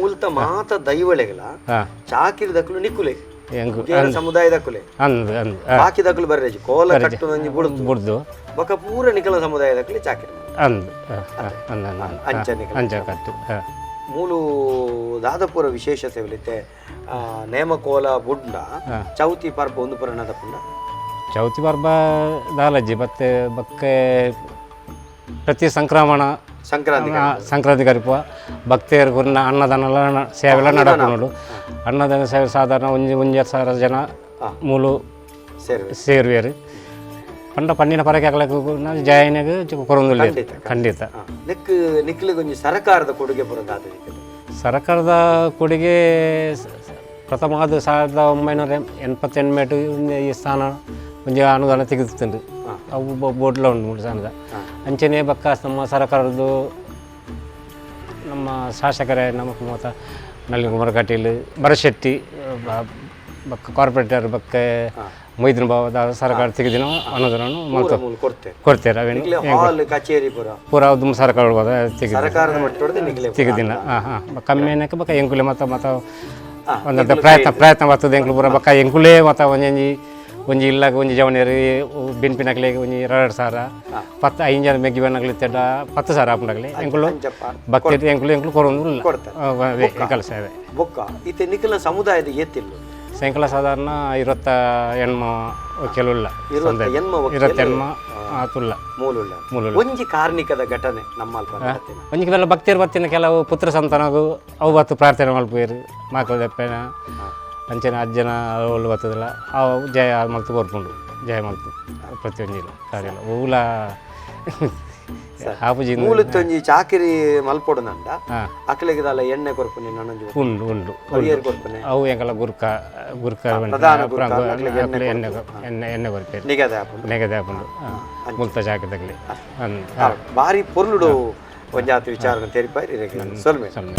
ಮೂಲತ ಮಾತ ದೈವಳೆಗಳ ಚಾಕಿರಿ ದಕ್ಕಲು ನಿಕ್ಕುಲೆ ಸಮುದಾಯದ ಕುಲೆ ಅಂದು ಅಂದು ಬಾಕಿ ದಕ್ಕಲು ಬರ್ರೇಜಿ ಕೋಲ ಕಟ್ಟು ನಂಜಿ ಬುಡ್ದು ಬುಡ್ದು ಬೊಕ ಪೂರ ನಿಕಲ ಸಮುದಾಯದ ಕುಲೆ ಚಾಕಿರಿ ಅಂದು ಅಂದು ಅಂಚ ಅಂಚ ಕಟ್ಟು. ಮೂಲು ದಾದಪುರ ವಿಶೇಷತೆ ಒಲಿತೆ ನೇಮಕೋಲ ಬುಡ್ಡ ಚೌತಿ ಪರ್ಬ ಒಂದು ಪುರಾಣದ ಪುಂಡ ಚೌತಿ ಪರ್ಬ ದಾಲಜ್ಜಿ ಮತ್ತೆ ಬಕ್ಕೆ ಪ್ರತಿ ಸಂಕ್ರಮಣ ಸಂಕ್ರಾಂತಿ ಸಂಕ್ರಾಂತಿ ಕರಿಪುವ ಭಕ್ತಿಯರು ಗುರ್ನ ಅನ್ನದಾನ ಸೇವೆಲ್ಲ ನಡಪುನಡು ಅನ್ನದಾನ ಸೇವೆ ಸಾಧಾರಣ ಒಂಜಿ ಒಂಜಿ ಸಾವಿರ ಜನ ಮೂಲು ಸೇರುವೆರು ಪಂಡ ಪನ್ನಿನ ಪರಕೆ ಆಗಲಕ್ಕ ಜಾಯನಾಗ ಕೊರೊಂದುಲ್ಲ ಖಂಡಿತ. ನಿಕ್ ನಿಕ್ಲಿಗೆ ಒಂಜಿ ಸರಕಾರದ ಕೊಡುಗೆ ಪುರ? ಸರಕಾರದ ಕೊಡುಗೆ ಪ್ರಥಮ ಅದು 1988 ಈ ಸ್ಥಾನ ಒಂಜಿ ಅನುದಾನ ತೆಗೆದುತ್ತುಂಡು. ಅವು ಬೋರ್ಡ್ಲ ಉಂಡು ಮೂರು ಸಣ್ಣದ. ಅಂಚನೆ ಬಕ್ಕ ನಮ್ಮ ಸರಕಾರದ್ದು ನಮ್ಮ ಶಾಸಕರೇ ನಮ್ಮ ಮೂತ ನಳಿನ್ ಕುಮಾರ್ ಕಟೀಲ್, ಭರಶೆಟ್ಟಿ, ಬಕ್ಕ ಕಾರ್ಪೊರೇಟರ್ ಬಕ್ಕ ಮೊಯ್ದಿನ ಬಾವ ಸರ್ಕಾರ ತೆಗೆದಿನ ಅನುದಾನ ಮಲ್ತ ಕೊಡ್ತೇವೆ ಕೊಡ್ತೇವೆ. ಅವೇನು ಹಾಲ್ ಕಚೇರಿ ಪೂರ ಪೂರ ಅದು ಸರ್ಕಾರ ತೆಗೆದು ಸರ್ಕಾರದ ಮಟ್ಟದ ನಿಗಲೆ ತೆಗೆದಿನ. ಹಾಂ ಹಾಂ ಕಮ್ಮಿ ಏನಕ್ಕೆ ಬಕ್ಕ ಎಂಕುಲೆ ಮತ್ತ ಮತ್ತ ಒಂದಂತ ಪ್ರಯತ್ನ ಪ್ರಯತ್ನ ಬರ್ತದೆ. ಎಂಕುಲು ಪೂರ ಬಕ್ಕ ಎಂಕುಲೇ ಮತ್ತ ಒಂಜೊಂಜಿ ಒಂಜಿ ಇಲ್ಲಾಗ ಒಂಜಿ ಜವನೇರು ಬೆನ್ಪಿನಕ್ಲೆಗ್ ಒಂಜಿ 2,000 10 5 ಜನ ಮೆಗ್ಗಿ ಬೆನ್ನಕ್ಲೆ ಇತ್ತೆಡ 10,000 ಆಪುಂಡಕ್ಲೆ ಎಂಕುಲು ಭಕ್ತಿ ಎಂಕುಲು ಎಂಕುಲು ಕೊರೊಂದು ಕೆಲಸ ಅವೆ. ಬೊಕ್ಕ ಇತ್ತೆ ನಿಖಲ ಸಮುದಾಯದ ಏತಿಲ್ಲ ಸಾಯಂಕಾಲ ಸಾಧಾರಣ 28 ಕೆಲವುಲ್ಲ 28 ಆತುಲ್ಲ ಮೂಲುಳ್ಳ ಮೂಲುಳ್ಳ. ಒಂಜಿ ಕಾರ್ಣಿಕದ ಘಟನೆ ನಮ್ಮ ಅಲ್ಪ ನಡತಿನ. ಒಂಜಿ ಕೆಲವು ಭಕ್ತಿಯರು ಬತ್ತಿನ ಕೆಲವು ಪುತ್ರ ಸಂತಾನಗು ಅವು ಬತ್ತು ಪ್ರಾರ್ಥನೆ ಮಲ್ಪುವೆರು ಮಾಕುಲು ದೆಪ್ಪೆನ ಅಂಚನೆ ಅಜ್ಜನ ಅವ್ಲು ಬತ್ತದಲ್ಲ ಅವು ಜಯ ಮಲ್ತು ಕೊರ್ಪುಂಡು ಜಯ ಮಲ್ತು ಪ್ರತಿಯೊಂಜಿ ಕಾರ್ಯ ಓಲ ಆಪುಜಿ. ಮೂಲತ್ತೊಂಜಿ ಚಾಕಿರಿ ಮಲ್ಪೊಡು ನಂಡ ಹಾ. ಅಕ್ಲೆಗೆ ದಾಲ ಎಣ್ಣೆ ಕೊರ್ಪುನೆ ನನೊಂಜಿ ಉಂಡು ಉಂಡು ಹರಿಯರ್ ಕೊರ್ಪುನೆ ಅವು ಎಂಕಲ ಗುರ್ಕ ಗುರ್ಕ ಪ್ರಧಾನ ಗುರ್ಕ ಅಕ್ಲೆಗೆ ಎಣ್ಣೆ ಎಣ್ಣೆ ಎಣ್ಣೆ ಎಣ್ಣೆ ಕೊರ್ಪೇರು ನಿಗದೆ ಆಪುಂಡು ನೆಗದೆ ಆಪುಂಡು ಮುಲ್ತ ಚಾಕಿದಗ್ಲಿ ಬಾರಿ ಪೊರ್ಲುಡು ಒಂಜಾತಿ ವಿಚಾರನ ತೆರಿಪಾಯಿ ಸೊಲ್ಮೆ. ಸೊಲ್ಮೆ.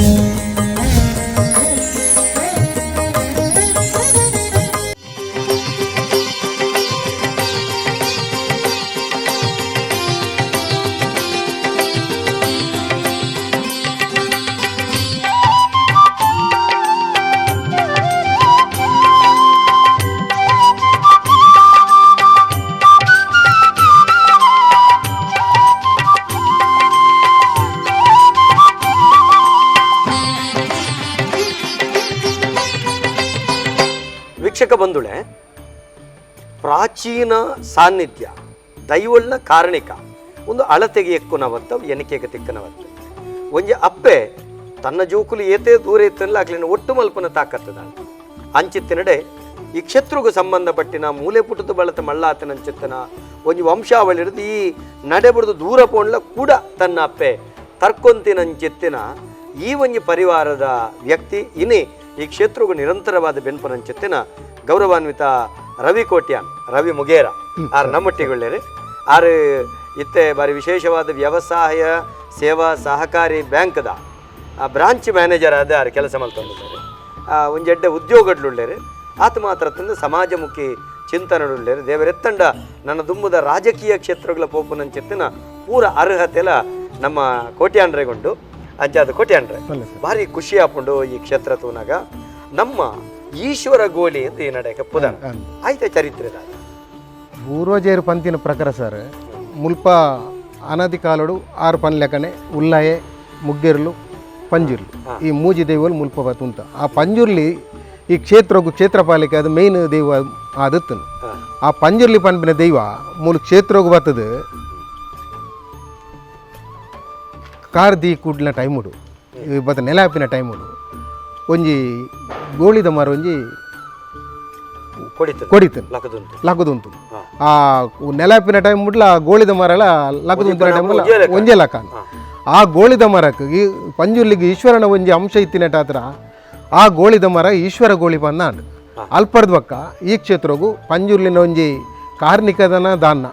ವೀಕ್ಷಕ ಬಂಧುಳೆ, ಪ್ರಾಚೀನ ಸಾನ್ನಿಧ್ಯ ದೈವಳ್ಳ ಕಾರಣಿಕ ಒಂದು ಅಳತೆಗೆ ಎಕ್ಕುನವತ್ತ ಎಣಿಕೆಗೆ ತಿಕ್ಕನವತ್ತ ಒಂಜಿ ಅಪ್ಪೆ ತನ್ನ ಜೋಕುಲು ಏತೇ ದೂರ ಇತ್ತಲ್ಲ ಅಕ್ಲಿನ ಒಟ್ಟು ಮಲ್ಪನ ತಾಕತ್ತದ ಅಂಚಿತ್ತಿನಡೆ ಈ ಕ್ಷೇತ್ರಗೂ ಸಂಬಂಧಪಟ್ಟಿನ ಮೂಲೆ ಪುಟದ ಬಳತ ಮಳ್ಳಾತನ ಅಂಚಿತ್ತನ ಒಂಜಿ ವಂಶಾವಳಿ ಹಿಡಿದು ಈ ನಡೆ ಬುಡ್ದು ದೂರ ಪೋಣ್ಲ ಕೂಡ ತನ್ನ ಅಪ್ಪೆ ತರ್ಕೊಂತಿನಂಚಿತ್ತಿನ ಈ ಒಂಜಿ ಪರಿವಾರದ ವ್ಯಕ್ತಿ ಇನಿ ಈ ಕ್ಷೇತ್ರಗೂ ನಿರಂತರವಾದ ಬೆನ್ಪನಂಚಿತ್ತಿನ ಗೌರವಾನ್ವಿತ ರವಿ ಕೋಟ್ಯಾನ್ ರವಿ ಮುಗೇರ ಆರ್ ನಮ್ಮೊಟ್ಟಿಗೊಳ್ಳೇರಿ. ಆರು ಇತ್ತೆ ಬಾರಿ ವಿಶೇಷವಾದ ವ್ಯವಸಾಯ ಸೇವಾ ಸಹಕಾರಿ ಬ್ಯಾಂಕ್ದ ಬ್ರಾಂಚ್ ಮ್ಯಾನೇಜರ್ ಆದ ಆರು ಕೆಲಸ ಮಲ್ತೊಂದಿದ್ದಾರೆ. ಒಂಜೆಡ್ಡೆ ಉದ್ಯೋಗಡ್ಲುಳ್ಳೇರು. ಆತ ಮಾತ್ರ ತಂದು ಸಮಾಜಮುಖಿ ಚಿಂತನೆಡುಳ್ಳೇರು. ದೇವರೆತ್ತಂಡ ನನ್ನ ದುಂಬುದ ರಾಜಕೀಯ ಕ್ಷೇತ್ರಗಳ ಪೋಪುನಂಚಿತ್ತಿನ ಪೂರ ಅರ್ಹತೆಲ ನಮ್ಮ ಕೋಟ್ಯಾನ್ರೆಗುಂಡು. ಅಂಚಾದ ಕೋಟ್ಯಾನ್ರೆ ಭಾರಿ ಖುಷಿ ಆಪುಂಡು ಈ ಕ್ಷೇತ್ರ ತೂನಾಗ. ನಮ್ಮ ಈಶ್ವರ ಗೋಲಿ ಅಂತ ಈ ನಡೆಕ ಪುದನ ಆಯ್ತ ಚರಿತ್ರೆ ಪೂರ್ವಜೇರು ಪಂತಿನ ಪ್ರಕಾರ ಸರ್ ಮುಲ್ಪ ಅನಾದಿ ಕಾಲಡು ಆರು ಪನ್ ಲೆಕ್ಕನೆ ಉಲ್ಲಾಯೆ ಮುಗ್ಗೆರ್ಲು ಪಂಜುರ್ಲು ಈ ಮೂಜಿ ದೈವಲು ಮುಲ್ಪ ಬತ್ತುಂತ. ಆ ಪಂಜುರ್ಲಿ ಈ ಕ್ಷೇತ್ರಗೂ ಕ್ಷೇತ್ರ ಪಾಲಿಕೆ ಅದು ಮೇನ್ ದೈವ ಆದತ್ತನು. ಆ ಪಂಜುರ್ಲಿ ಪನ್ಪಿನ ದೈವ ಮೂಲ ಕ್ಷೇತ್ರಗೂ ಬರ್ತದೆ. ಕಾರ್ ದೀ ಕೂಡ್ಲಿನ ಟೈಮುಡು ಬತ್ತ ನೆಲ ಹಾಪಿನ ಟೈಮುಡು ಒಂಜಿ ಗೋಳಿದ ಮರ ಒಂಜಿ ಕೊಡಿತು ಲಕ್ಕದುಂತು. ಆ ನೆಲಪಿನ ಟೈಮ್ ಮುಡ್ಲ ಗೋಳಿದ ಮರಲ ಲಕ್ಕದುಂತಿನ ಟೈಮ್ ಒಂಜೇ ಲಕ್ಕ. ಆ ಗೋಳಿದ ಮರಕ್ಕೆ ಈ ಪಂಜುರ್ಲಿಗೆ ಈಶ್ವರನ ಒಂಜಿ ಅಂಶ ಇತ್ತಿನಟ ಹತ್ರ ಆ ಗೋಳಿದ ಮರ ಈಶ್ವರ ಗೋಳಿ ಬಂದಾಂಡ್ ಅಲ್ಪರ್ದ ಬಕ್ಕ ಈ ಕ್ಷೇತ್ರಗೂ ಪಂಜುರ್ಲಿನ ಒಂಜಿ ಕಾರ್ಣಿಕದನ ದಾನ್ನ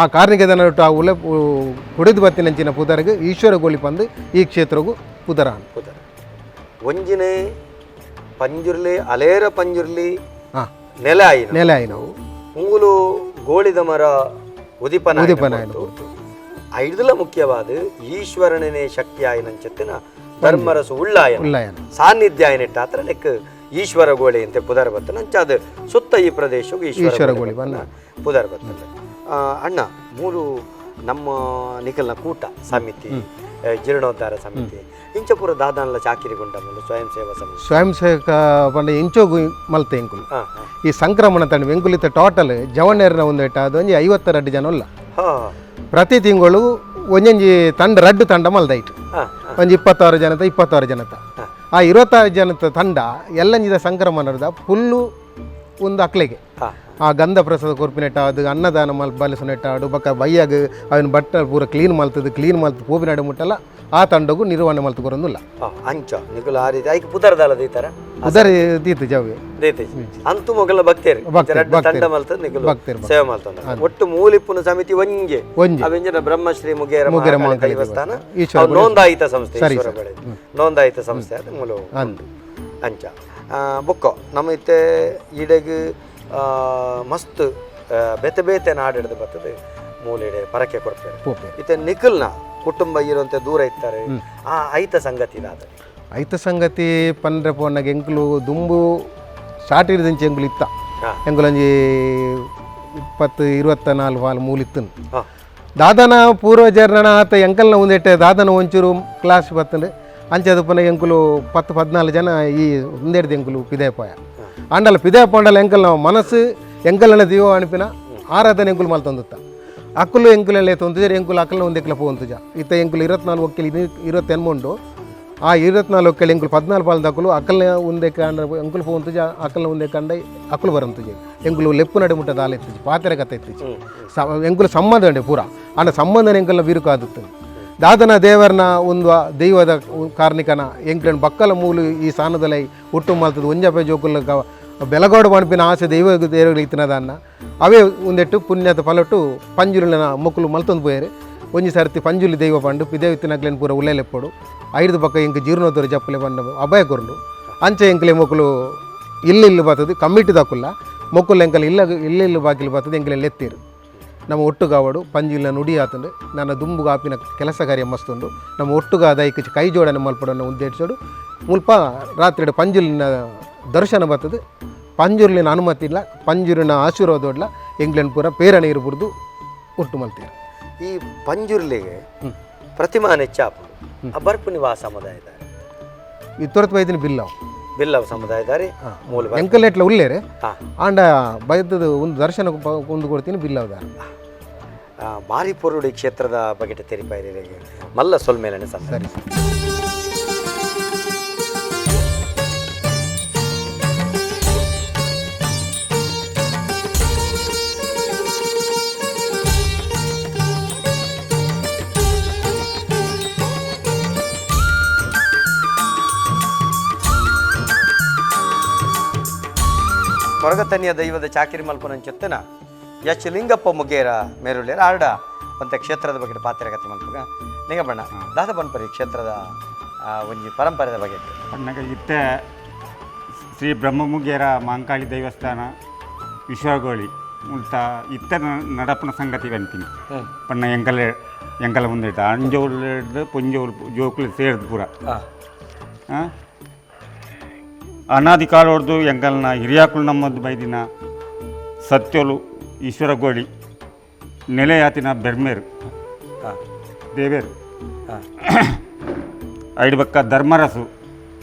ಆ ಕಾರ್ಣಿಕದನ ಆ ಉಲ ಕುಡಿದು ಬತ್ತಿನಂಚಿನ ಪುದರ್ಗೆ ಈಶ್ವರ ಗೋಳಿ ಬಂದು ಈ ಕ್ಷೇತ್ರಗೂ ಪುದರ ಪುದರ್ ಒಂಜಿನೇ ಪಂಜುರ್ಲಿ ಅಲೇರ ಪಂಜುರ್ಲಿ ನೆಲ ಆಯಿನ ನೆಲ ಆಯಿನವು ಮೂಲು ಗೋಳಿದ ಮರ ಉದಿಪನ ಉದಿಪನ ಐದುಲ ಮುಖ್ಯವಾದ ಈಶ್ವರನೇ ಶಕ್ತಿ ಆಯಿನಂಚತ್ತಿನ ಧರ್ಮರಸು ಉಳ್ಳಾಯ ಉಳ್ಳಾಯನ ಸಾನ್ನಿಧ್ಯ ಆಯಿನಿಟ್ಟ ಆತ್ರ ನೆಕ್ ಈಶ್ವರ ಗೋಳಿ ಅಂತ ಪುದರ್ ಬತ್ತನ ಅಂಚಾದ ಸುತ್ತ ಈ ಪ್ರದೇಶಕ್ಕೆ ಈಶ್ವರ ಗೋಳಿ ಬನ್ನ ಪುದರ್ ಬತ್ತನ. ಅಣ್ಣ ಮೂರು ನಮ್ಮ ನಿಖಲ್ನ ಕೂಟ ಸಮಿತಿ ಜೀರ್ಣೋದ್ಧಾರ ಸಮಿತಿ ಇಂಚಪುರ ದಾದಾನ್ಲ ಚಾಕಿರಿಗೊಂಡ ಸ್ವಯಂ ಸೇವಾ ಸಮಿತಿ ಸ್ವಯಂ ಸೇವಕ ಪಂಡ ಇಂಚೋಗು ಮಲ್ತೆ ಎಂಕುಲು ಈ ಸಂಕ್ರಮಣ ತಂಡ ಎಂಕುಲಿತ ಟೋಟಲ್ ಜವನೇರ್ನ ಒಂದು ಇಟ್ಟ ಅದು ಒಂಜಿ 52 ಜನ ಉಲ್ಲ. ಪ್ರತಿ ತಿಂಗಳು ಒಂಜೊಂಜಿ ತಂಡ ರಡ್ಡು ತಂಡ ಮಲ್ದೈಟ್ ಒಂಜಿ 26 ಜನತ 26 ಜನತ ಆ 26 ಜನತ ತಂಡ ಎಲ್ಲಂಜಿದ ಸಂಕ್ರಮಣದ ಫುಲ್ಲು ಒಂದು ಅಕ್ಲೆಗೆ ಆ ಗಂಧ ಪ್ರಸಾದ ಕೊರ್ಪಿನೆಟ್ಟ ಅದು ಅನ್ನದಾನ ಮಲ್ ಬಲಸುನೆಟ್ಟ ಆಡು ಬಕ್ಕ ಬೈಯಾಗ ಅವನ ಬಟ್ಟ ಪೂರ ಕ್ಲೀನ್ ಮಲ್ತದು ಕ್ಲೀನ್ ಮಲ್ತು ಪೋಪಿನಾಡು ಮುಟ್ಟಲ್ಲ ಆ ತಂಡಗು ನಿರ್ವಹಣೆ ಮಲ್ತು ಕೊರೊಂದುಲ್ಲ. ಅಂಚ ನಿಕುಲು ಆ ರೀತಿ ಐಕ್ ಪುದರ್ದಾಲ ದೀತಾರ? ಉದರ ದೀತು ಜಾವೆ. ದೀತೆ ಅಂತೂ ಮೊಗಲ ಭಕ್ತರು ಭಕ್ತರು, ತಂಡ ಮಲ್ತ ನಿಕುಲು ಭಕ್ತರು, ಸೇವೆ ಮಲ್ತೊಂದು ಒಟ್ಟು ಮೂಲಿಪ್ಪುನ ಸಮಿತಿ ಒಂಜೆ. ಒಂಜೆ. ಅವೆಂಜನ ಬ್ರಹ್ಮಶ್ರೀ ಮುಗೇರ ಮುಗೇರ ಮಹಾಕಾಳಿ ಮಹಾಕಾಳಿ ದೇವಸ್ಥಾನ ಈಶ್ವರ ಅವು ನೋಂದಾಯಿತ ಸಂಸ್ಥೆ. ಸರಿ, ಈಶ್ವರ ಸರ್. ಬಳೆ ನೋಂದಾಯಿತ ಸಂಸ್ಥೆ ಅದು ಮೂಲ ಅಂದು. ಅಂಚ ಬೊಕ್ಕೊ ನಮ್ಮ ಇತ್ತೆ ಈಡೆಗ್ ಮಸ್ತ್ ಬೇತೆ ಬೇತೆ ನಾಡಿಡ್ದು ಬರ್ತದೆ ಮೂಲೆಡೆ ಪರಕೆ ಕೊಡ್ತಾರೆ. ಪೋಪೆ. ಇತ್ತೆ ನಿಖಲ್ನ ಕುಟುಂಬ ಇರುವಂತೆ ದೂರ ಇತ್ತಾರೆ ಆ ಐತ ಸಂಗತಿ ಇದಾದ. ಐತ ಸಂಗತಿ ಪಂಡ್ರೆ ಪೋನಾಗ ಎಂಕುಲು ದುಂಬು ಸ್ಟಾರ್ಟ್ ಹಿಡಿದಂಚೆ ಎಂಕುಲು ಇತ್ತ. ಎಂಕುಲೊಂಜಿ 20-24 ವಾಲ್ ಮೂಲಿತ್ತನು. ದಾದನ ಪೂರ್ವಜರ್ನ ಆತ ಎಂಕಲ್ನ ಒಂದೆಟ್ಟೆ ದಾದನ ಒಂಚೂರು ಕ್ಲಾಸ್ ಬತ್ತಂಡು ಅಂಚೆ ಪುನಃ ಎಂಕುಲು 10-14 ಜನ ಈ ಒಂದೆಡ್ದು ಎಂಕುಲು ಪಿದಾಯಪಾಯ ಆಂಡಲ ಪಿದಾಯ ಪೋಂಡಲ ಎಂಕಲ್ನ ಮನಸ್ಸು ಎಂಕಲ್ನ ದೀವ ಅನುಪಿನ ಆರಾಧನೆ ಎಂಕುಲು ಮಲ್ತೊಂದುತ್ತ ಅಕ್ಕಲು ಎಂಕುಲೆಲ್ಲ ತೊಂತುಜ ಎಂಕುಲು ಅಕ್ಕಲ್ನ ಒಂದೆಕ್ಲ ಪೋಂತುಜ ಇತ್ತ ಎಂಕುಲು 24 ಒಕ್ಕೆಲ್ 28 ಉಂಡು. ಆ 24 ಒಕ್ಕೆಲ್ ಎಂಕುಲು 14 ಪಾಲ್ ದಕ್ಕಲು ಅಕ್ಕಲ್ನ ಒಂದೇ ಕಾಂಡ ಎಂಕುಲು ಪೋಂತುಜ ಅಕ್ಕಲ್ನ ಒಂದೇ ಕಂಡ ಅಕ್ಕಲು ಬರಂತುಜ ಎಂಕುಲು ಲೆಪ್ಪು ನಡೆ ಮುಟ್ಟ ದಾಲ ಎತ್ತಿಜಿ ಪಾತ್ರೆ ಕತೆ ಎತ್ತಿಜಿ ಎಂಕುಲು ಸಂಬಂಧ ಉಂಡೆ ಪೂರ ಆಂಡ ಸಂಬಂಧನ ಎಂಕಲ್ನ ಬಿರುಕಾದುತ್ತು ದಾದನ ದೇವರನ ಒಂದು ಆ ದೈವದ ಕಾರ್ಣಿಕನ ಎಂಕ್ಲನ್ ಬಕ್ಕಲ ಮೂಲು ಈ ಸಾನದಲೈ ಹುಟ್ಟು ಮಲ್ತದ ಒಂಜಪೆ ಜೋಕುಲ ಬೆಲಗೋಡು ಮಣಪಿನ ಆಸೆ ದೈವ ದೇವರಿಗೆ ಇತ್ತಿನದನ್ನ ಅವೇ ಒಂದೆಟ್ಟು ಪುಣ್ಯದ ಫಲಟು ಪಂಜುಲಿನ ಮೊಕ್ಕಲು ಮಲ್ತೊಂದು ಪೋಯರು. ಒಂಜಿ ಸರ್ತಿ ಪಂಜುಲಿ ದೈವ ಪಂಡು ಪಿದೇವಿತ್ತಿನಗ್ಲೇನು ಪೂರ ಉಲ್ಲೇಲೆಪ್ಪಡು ಐದು ಪಕ್ಕ ಎಂಕ್ ಜೀರ್ಣೋತ್ತರು ಜಪ್ಪಲೆ ಪಂಡ ಅಭಯ ಕೊರಂಡು ಅಂಚೆ ಎಂಕ್ಲೆ ಮೊಕ್ಕಲು ಇಲ್ಲು ಇಲ್ಲು ಬರ್ತದೆ ಕಮ್ಮಿಟಿ ದಾಕುಲ್ಲ ಮೊಕ್ಕಲು ಎಂಕಲ್ ಇಲ್ಲ ಇಲ್ಲ ಇಲ್ಲು ಬಾಕಿಲು ಬರ್ತದೆ ಎಂಕ್ಲೆ ಲೆತ್ತೀರು ನಮ್ಮ ಒಟ್ಟುಗಾವಡು ಪಂಜಿಲ್ಲ ನುಡಿ ಆತಂಡು ನನ್ನ ದುಂಬುಗಾಪಿನ ಕೆಲಸ ಕಾರ್ಯ ಮಸ್ತುಂಡು ನಮ್ಮ ಒಟ್ಟುಗಾದ ಐಕ್ ಕೈ ಜೋಡಣೆ ಮಲ್ಪಡನ್ನು ಉದ್ದೇಶಿಸೋಡು ಮುಲ್ಪ ರಾತ್ರಿ ಪಂಜುಲಿನ ದರ್ಶನ ಬರ್ತದೆ ಪಂಜುರ್ಲಿನ ಅನುಮತಿ ಇಲ್ಲ ಪಂಜುರಿನ ಆಶೀರ್ವಾದೋಡ್ಲ ಎಂಗ್ಲೆಂಡ್ ಪೂರ ಪೇರಣೆ ಇರ್ಬುರ್ದು ಒಟ್ಟು ಮಲ್ತೀರು. ಈ ಪಂಜುರ್ಲಿಗೆ ಪ್ರತಿಮಾನೆ ಚಾಪು ಆ ಬರ್ಪು ನಿವಾಸ ಸಮುದಾಯದಾರೆ ಈ ತೊರತ್ ಬೈದಿನ ಬಿಲ್ಲವ್ ಬಿಲ್ಲವ ಸಮುದಾಯದಾರೆ ಮೂಲ ಎಂಕಲೆಟ್ಲ ಉಲ್ಲೇರೆ ಆಂಡ ಬೈದದ ಒಂದು ದರ್ಶನ ಒಂದು ಕೊಡ್ತೀನಿ ಬಿಲ್ಲವದಾರ. ಬಾರಿ ಪೊರುಡಿ ಕ್ಷೇತ್ರದ ಬಗೆಟ ತೆರಿಪಾಯಿರಿಗೆ ಮಲ್ಲ ಸೊಲ್ಮೇಲನೆ ಸರಿ ಸರ್. ಕೊರಗತನಿಯ ದೈವದ ಚಾಕಿರಿ ಮಲ್ಪನಂಚೆತ್ತನ ಯಶ್ ಲಿಂಗಪ್ಪ ಮುಗೇರ ಮೇರುಳ್ಳಿಯರ ಆರ್ಡ ಅಂತ ಕ್ಷೇತ್ರದ ಬಗ್ಗೆ ಪಾತ್ರಗತಿ ಮಲ್ಪಗ ಲಿಂಗಪ್ಪಣ್ಣ ದಾದ ಬನ್ಪರಿ ಕ್ಷೇತ್ರದ ಒಂಜಿ ಪರಂಪರೆದ ಬಗ್ಗೆ. ಪನ್ನಗ ಇತ್ತೆ ಶ್ರೀ ಬ್ರಹ್ಮಮುಗೇರ ಮಾಂಕಾಳಿ ದೇವಸ್ಥಾನ ವಿಶ್ವಗೋಳಿ ಮುಲ್ತ ಇತ್ತ ನಡಪನ ಸಂಗತಿ ಅಂತೀನಿ ಪನ್ನ ಎಂಕಲ ಎಂಕಲ ಮುಂದೆ ಅಂಜೋಲ್ ಹಿಡ್ದು ಪೊಂಜೋಲ್ ಜೋಕುಲು ಸೇರ್ದು ಪೂರ ಅನಾದಿ ಕಾಲೋಡ್ದು ಎಂಕಲ್ನ ಹಿರಿಯಾಕುಲು ನಮ್ಮದು ಬೈದಿನ ಸತ್ಯೋಲು ಈಶ್ವರಗೋಳಿ ನೆಲೆಯಾತಿನ ಬೆರ್ಮೇರು ದೇವೇರು ಐಡು ಬಕ್ಕ ಧರ್ಮರಸು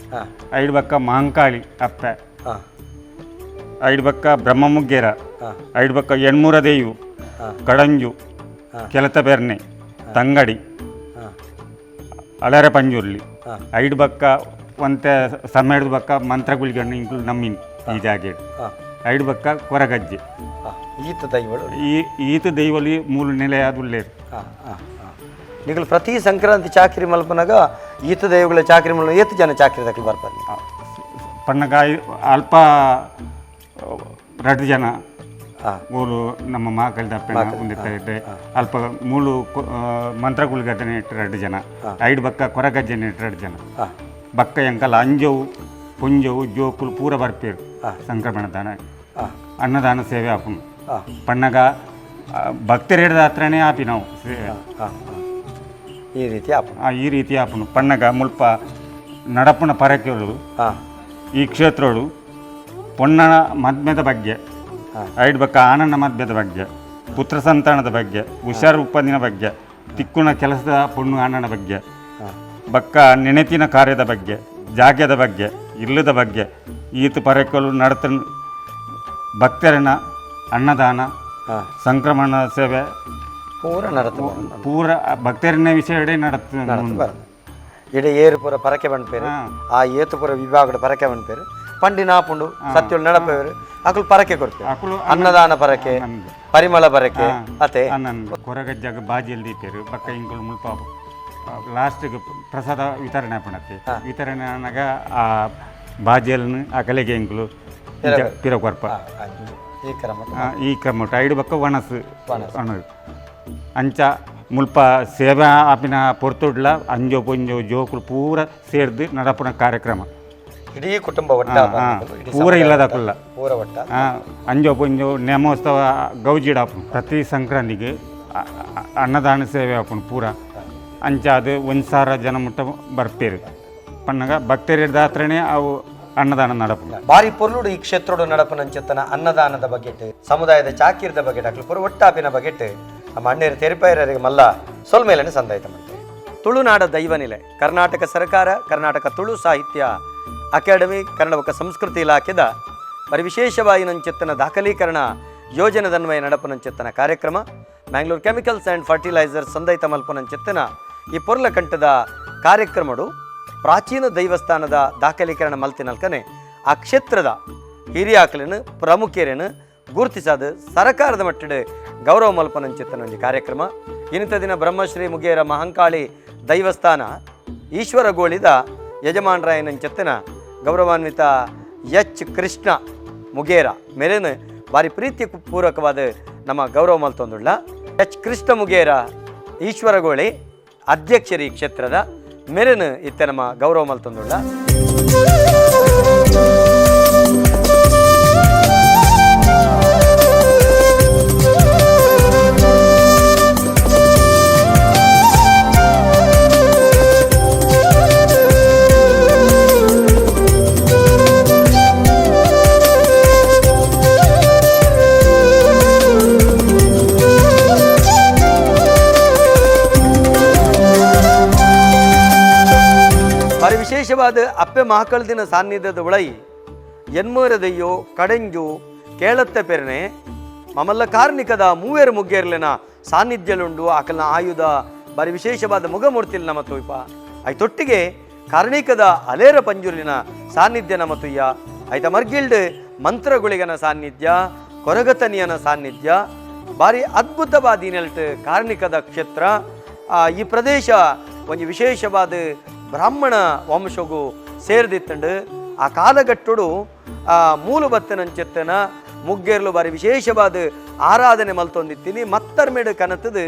ಐಡು ಬಕ್ಕ ಮಹಂಕಾಳಿ ಅಪ್ಪೆ ಐಡು ಬಕ್ಕ ಬ್ರಹ್ಮಮುಗ್ಗೇರ ಐಡು ಬಕ್ಕ ಎಣ್ಮೂರ ದೇವು ಕಡಂಜು ಕೆಲತ ಬೆರ್ನೆ ತಂಗಡಿ ಅಳರೆ ಪಂಜುರ್ಲಿ ಐಡು ಬಕ್ಕ ಒಂತೆ ಸಮಯದ ಬಕ್ಕ ಮಂತ್ರಗುಳಿಗಣ್ಣು ಇಂಕ್ಲು ನಮ್ಮಿನ್ ಈ ಜಾಗೆ ಐಡು ಬಕ್ಕ ಕೊರಗಜ್ಜೆ ಈತ ದೈವಳು ಈ ಈತ ದೈವಲಿ ಮೂಲ ನೆಲೆಯಾದುಲ್ಲೇರು. ನಿಗಲು ಪ್ರತಿ ಸಂಕ್ರಾಂತಿ ಚಾಕ್ರಿ ಮಲ್ಪನಾಗ ಈತ ದೈವಗಳ ಚಾಕ್ರಿ ಮಲ್ಪ ಏತು ಜನ ಚಾಕ್ರಿ ದಕ್ಕಲು ಬರ್ತಾರೆ? ಪಣ್ಣಗಾಯಿ ಅಲ್ಪ ರಡ್ಡು ಜನ ಮೂಲು ನಮ್ಮ ಮಹಾಕಾಳಿ ದಪ್ಪೆನ ಒಂದಿಟ್ಟ ಅಲ್ಪ ಮೂಲು ಮಂತ್ರಗುಳಿಗಡ್ಡನೆ ಇಟ್ಟು ರಡ್ಡು ಜನ ಐಡು ಬಕ್ಕ ಕೊರಗಜ್ಜನೆ ಇಟ್ಟು ರಡ್ಡು ಜನ ಬಕ್ಕ ಎಂಕಲ ಅಂಜವು ಪುಂಜವು ಜೋಕುಲು ಪೂರ ಬರ್ಪೇರು ಸಂಕ್ರಮಣ ದಾನ ಅನ್ನದಾನ ಸೇವೆ ಆಪುನು ಪಣ್ಣಗ ಭಕ್ತರೇಡ್ದ ಹತ್ರನೇ ಆಪಿ ನಾವು ಈ ರೀತಿ ಆಪುನು. ಈ ರೀತಿ ಆಪುನು ಪಣ್ಣಗ ಮುಲ್ಪ ನಡಪುನ ಪರಕೆಗಳು ಈ ಕ್ಷೇತ್ರಡು ಪೊನ್ನನ ಮದ್ಮೆದ ಬಗ್ಗೆ ಐಡ್ ಬಕ್ಕ ಆನಂದ ಮದ್ಮೆದ ಬಗ್ಗೆ ಪುತ್ರ ಸಂತಾನದ ಬಗ್ಗೆ ಹುಷಾರು ಉಪ್ಪಂದಿನ ಬಗ್ಗೆ ತಿಕ್ಕುನ ಕೆಲಸದ ಪೊಣ್ಣು ಆನನ ಬಗ್ಗೆ ಬಕ್ಕ ನೆನೆತಿನ ಕಾರ್ಯದ ಬಗ್ಗೆ ಜಾಗ್ಯದ ಬಗ್ಗೆ ಇಲ್ಲದ ಬಗ್ಗೆ ಈತ ಪರಕೆಗಳು ನಡತ ಭಕ್ತರನ ಅನ್ನದಾನ ಸಂಕ್ರಮಣ ಸೇವೆ ಪೂರ ನಡತ ಪೂರ ಭಕ್ತರನ್ನ ವಿಷಯ ನಡತ ಬರೋದು ಇಡೀ ಏರು ಪೂರ ಪರಕೆ ಬಂಡ್ಪೇರು ಆ ಏತು ಪೂರ ವಿಭಾಗದ ಪರಕೆ ಬಂಡ್ಪೇರು ಪಂಡಿ ನಾಪುಂಡು ಸತ್ಯಳು ನಡಪೇರು ಅಕುಲು ಪರಕೆ ಕೊಡ್ತೇವೆ ಅಕುಲು ಅನ್ನದಾನ ಪರಕೆ ಪರಿಮಳ ಪರಕೆ ಅತೆ ಕೊರಗಜ್ಜಾಗ ಬಾಜಿಯಲ್ಲಿ ದೀಪೇರು ಬಕ್ಕ ಇಂಕುಲು ಮುಲ್ಪ ಲಾಸ್ಟ್ಗೆ ಪ್ರಸಾದ ವಿತರಣೆ ಆಪುಂಡತ್ತೆ. ವಿತರಣೆ ಆನಗ ಆ ಬಾಜಿಯಲ್ನ ಆ ಕಲೆಗೆ ಎಂಕುಲು ಪಿರ ಕೊರ್ಪ. ಈ ಕ್ರಮ. ಈ ಕ್ರಮ ಐಡು ಬೊಕ್ಕ ಒಣಸು ಒಣಸು ಅಂಚ ಮುಲ್ಪ ಸೇವೆ ಆಪಿನ ಪೊರ್ತುಡ್ಲ ಅಂಜೋ ಪೊಂಜೋ ಜೋಕುಲು ಪೂರ ಸೇರ್ದು ನಡಪುನ ಕಾರ್ಯಕ್ರಮ. ಇಡೀ ಕುಟುಂಬ ಒಟ್ಟ, ಪೂರ ಇಲ್ಲದಕುಲ್ಲ ಪೂರ ಒಟ್ಟ. ಅಂಜೋ ಪೊಂಜೋ ನೇಮೋತ್ಸವ ಗೌಜಿಡಾಪುಂಡು. ಪ್ರತಿ ಸಂಕ್ರಾಂತಿಗೆ ಅನ್ನದಾನ ಸೇವೆ ಆಪುಂಡು ಪೂರ. ಅಂಚಾದ್ 1000 ಜನ ಮುಟ್ಟ ಬರ್ಪೇರು ಪನ್ನಗ ಭಕ್ತರು ದಾತ್ರನೇ ಅವು ಅನ್ನದಾನ ನಡಪುಂಡು. ಬಾರಿ ಪೊರ್ಲುಡು ಈ ಕ್ಷೇತ್ರಡು ನಡಪುನಂಚಿತ್ತನ ಅನ್ನದಾನದ ಬಗೆಟ್, ಸಮುದಾಯದ ಚಾಕಿರದ ಬಗೆಟ್, ಅಕ್ಲು ಪೂರ ಒಟ್ಟಾಪಿನ ಬಗೆಟ್ ನಮ್ಮ ಅಣ್ಣೇರು ತೆರಿಪಾಯರಿಗೆ ಮಲ್ಲ ಸೊಲ್ಮೇಲನೆ ಸಂದಾಯಿತ ಮಂತೆ. ತುಳುನಾಡ ದೈವನಿಲೆ ಕರ್ನಾಟಕ ಸರ್ಕಾರ, ಕರ್ನಾಟಕ ತುಳು ಸಾಹಿತ್ಯ ಅಕಾಡೆಮಿ, ಕನ್ನಡ ಬೊಕ್ಕ ಸಂಸ್ಕೃತಿ ಇಲಾಖೆದ ಬರಿ ವಿಶೇಷವಾಯಿನಂಚಿತ್ತನ ದಾಖಲೀಕರಣ ಯೋಜನೆದನ್ವಯ ನಡಪುನಂಚಿತ್ತನ ಕಾರ್ಯಕ್ರಮ ಮ್ಯಾಂಗ್ಳೂರ್ chemicals and fertiliser ಸಂದೈತ ಮಲ್ಪುನಂಚಿತ್ತನ ಈ ಪೊರ್ಲಕಂಠದ ಕಾರ್ಯಕ್ರಮಡು ಪ್ರಾಚೀನ ದೈವಸ್ಥಾನದ ದಾಖಲೀಕರಣ ಮಲ್ತಿನಲ್ಕನೆ ಆ ಕ್ಷೇತ್ರದ ಹಿರಿಯಾಕಲಿನ ಪ್ರಮುಖರೇನು ಗುರುತಿಸದು ಸರಕಾರದ ಮಟ್ಟದ ಗೌರವ ಮಲ್ಪನಂಚಿತ್ತನ ಒಂಜಿ ಕಾರ್ಯಕ್ರಮ. ಇನ್ನಿತ ದಿನ ಬ್ರಹ್ಮಶ್ರೀ ಮುಗೇರ ಮಹಂಕಾಳಿ ದೈವಸ್ಥಾನ ಈಶ್ವರಗೋಳಿದ ಯಜಮಾನರಾಯನಂಚಿತ್ತನ ಗೌರವಾನ್ವಿತ ಎಚ್ ಕೃಷ್ಣ ಮುಗೇರ ಮೇರೇನು ಭಾರಿ ಪ್ರೀತಿ ಪೂರ್ವಕವಾದ ನಮ್ಮ ಗೌರವ ಮಲ್ತೊಂದುಳ್ಳ ಎಚ್ ಕೃಷ್ಣ ಮುಗೇರ ಈಶ್ವರಗೋಳಿ ಅಧ್ಯಕ್ಷರಿ ಕ್ಷೇತ್ರದ ಮೇರೇನು ಇತ್ತೆ ನಮ್ಮ ಗೌರವ ಮಲ್ತೊಂದುಳ್ಳ. ಬಾರಿ ವಿಶೇಷವಾದ ಅಪ್ಪೆ ಮಹಾಕಳದಿನ ಸಾನ್ನಿಧ್ಯದ ಉಳೈ ಎನ್ಮೂರದಯ್ಯೋ ಕಡೆಂಜು ಕೇಳತ್ತೆ ಪೆರ್ನೆ ಮಮಲ್ಲ ಕಾರ್ಣಿಕದ ಮೂವೇರು ಮುಗ್ಗೇರ್ಲಿನ ಸಾನ್ನಿಧ್ಯಲುಂಡು. ಆಕಲ್ನ ಆಯುಧ ಬಾರಿ ವಿಶೇಷವಾದ ಮುಗಮೂರ್ತಿಲ್ ನಮ್ಮ ತುಯ್ಪ ಐತೊಟ್ಟಿಗೆ ಕಾರ್ಣಿಕದ ಅಲೇರ ಪಂಜುರ್ಲಿನ ಸಾನ್ನಿಧ್ಯ ನಮ್ಮ ತುಯ್ಯ. ಐತ ಮರ್ಗಿಲ್ಡ್ ಮಂತ್ರಗುಳಿಗನ ಸಾನ್ನಿಧ್ಯ, ಕೊರಗತನಿಯನ ಸಾನ್ನಿಧ್ಯ ಬಾರಿ ಅದ್ಭುತವಾದ ನೆಲ್ಟ್ ಕಾರ್ಣಿಕದ ಕ್ಷೇತ್ರ. ಈ ಪ್ರದೇಶ ಒಂಜಿ ವಿಶೇಷವಾದ ಬ್ರಾಹ್ಮಣ ವಂಶಗೂ ಸೇರ್ದಿತ್ತಂಡು. ಆ ಕಾಲಗಟ್ಟುಡು ಮೂಲ ಬತ್ತನಂచెತ್ತನ ಮುಗ್ಗೇರ್ಲು ಬಾರಿ ವಿಶೇಷವಾದ ಆರಾಧನೆ ಮಲ್ತೊಂದಿತ್ತೀನಿ. ಮತ್ತರ್ಮೇಡು ಕನತದು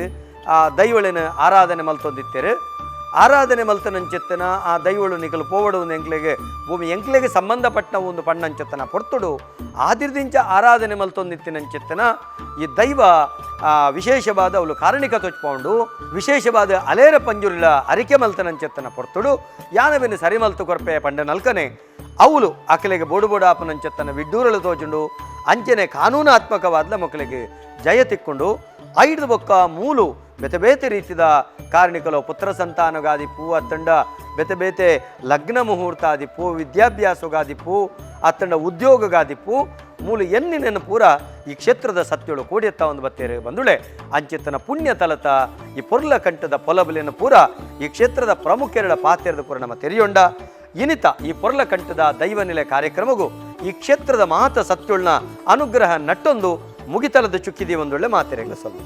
ಆ ದೈವಳಿನ ಆರಾಧನೆ ಮಲ್ತೊಂದಿತ್ತೇರು. ಆರಾಧನೆ ಮಲ್ತನಂಚೆತ್ತನ ಆ ದೈವಳು ನಿಕಲು ಪೋವಡು ಒಂದು ಎಂಕ್ಲೆಗೆ ಭೂಮಿ ಎಂಕ್ಲೆಗೆ ಸಂಬಂಧಪಟ್ಟ ಒಂದು ಪಣ್ಣಂಚೆತ್ತನ ಪೊರ್ತುಡು ಆದಿರ್ದಿಂಚ ಆರಾಧನೆ ಮಲ್ತೊಂದಿತ್ತಿನಂಚೆತ್ತನ ಈ ದೈವ ವಿಶೇಷವಾದ ಅವಳು ಕಾರಣಿಕ ತೊಚ್ಪೌಂಡು ವಿಶೇಷವಾದ ಅಲೇರ ಪಂಜುರ್ಲ ಅರಿಕೆ ಮಲ್ತನಂಚೆತ್ತನ ಪೊರ್ತುಡು ಯಾನವಿನ ಸರಿಮಲ್ತು ಕೊರ್ಪೆ ಪಂಡ ನಲ್ಕನೆ ಅವಳು ಅಕಲೆಗೆ ಬೋಡು ಬೋಡಾಪನಂಚೆತ್ತನ ವಿಡ್ಡೂರಲು ತೋಜುಂಡು. ಅಂಚನೆ ಕಾನೂನಾತ್ಮಕವಾದ ಮಕ್ಕಳಿಗೆ ಜಯ ತಿಕ್ಕೊಂಡು ಐದು ಬೊಕ್ಕ ಮೂಲು ಬೇತೆ ಬೇತೆ ರೀತಿದ ಕಾರ್ಣಿಕಲು ಪುತ್ರ ಸಂತಾನಗಾದಿಪ್ಪು, ಅತ್ತಂಡ ಬೇತೆ ಬೇತೆ ಲಗ್ನ ಮುಹೂರ್ತ ಆದಿಪ್ಪು, ವಿದ್ಯಾಭ್ಯಾಸಗಾದಿಪ್ಪು, ಅತ್ತಂಡ ಉದ್ಯೋಗಗಾದಿಪ್ಪು ಮೂಲು ಎನ್ನಿನ ಪೂರ ಈ ಕ್ಷೇತ್ರದ ಸತ್ಯಳು ಕೂಡಿಯತ್ತ ಒಂದು ಬತ್ತೇರು ಬಂದುಳೆ ಅಂಚಿತನ ಪುಣ್ಯ ತಲತ ಈ ಪೊರ್ಲ ಕಂಠದ ಪೊಲಬಲಿನ ಪೂರ ಈ ಕ್ಷೇತ್ರದ ಪ್ರಮುಖೆರಡ ಪಾತ್ರದ ಪೂರ ನಮ್ಮ ತೆರೆಯೊಂಡ. ಇನಿತ ಈ ಪೊರ್ಲ ಕಂಠದ ದೈವನಿಲೆ ಕಾರ್ಯಕ್ರಮಗೂ ಈ ಕ್ಷೇತ್ರದ ಮಹತ ಸತ್ಯುಳ್ನ ಅನುಗ್ರಹ ನಟ್ಟೊಂದು ಮುಗಿತಲದ ಚುಕ್ಕಿದಿ ಒಂದೊಳ್ಳೆ ಮಾತೆರೆಗಳ ಸೊಲ್ಲು.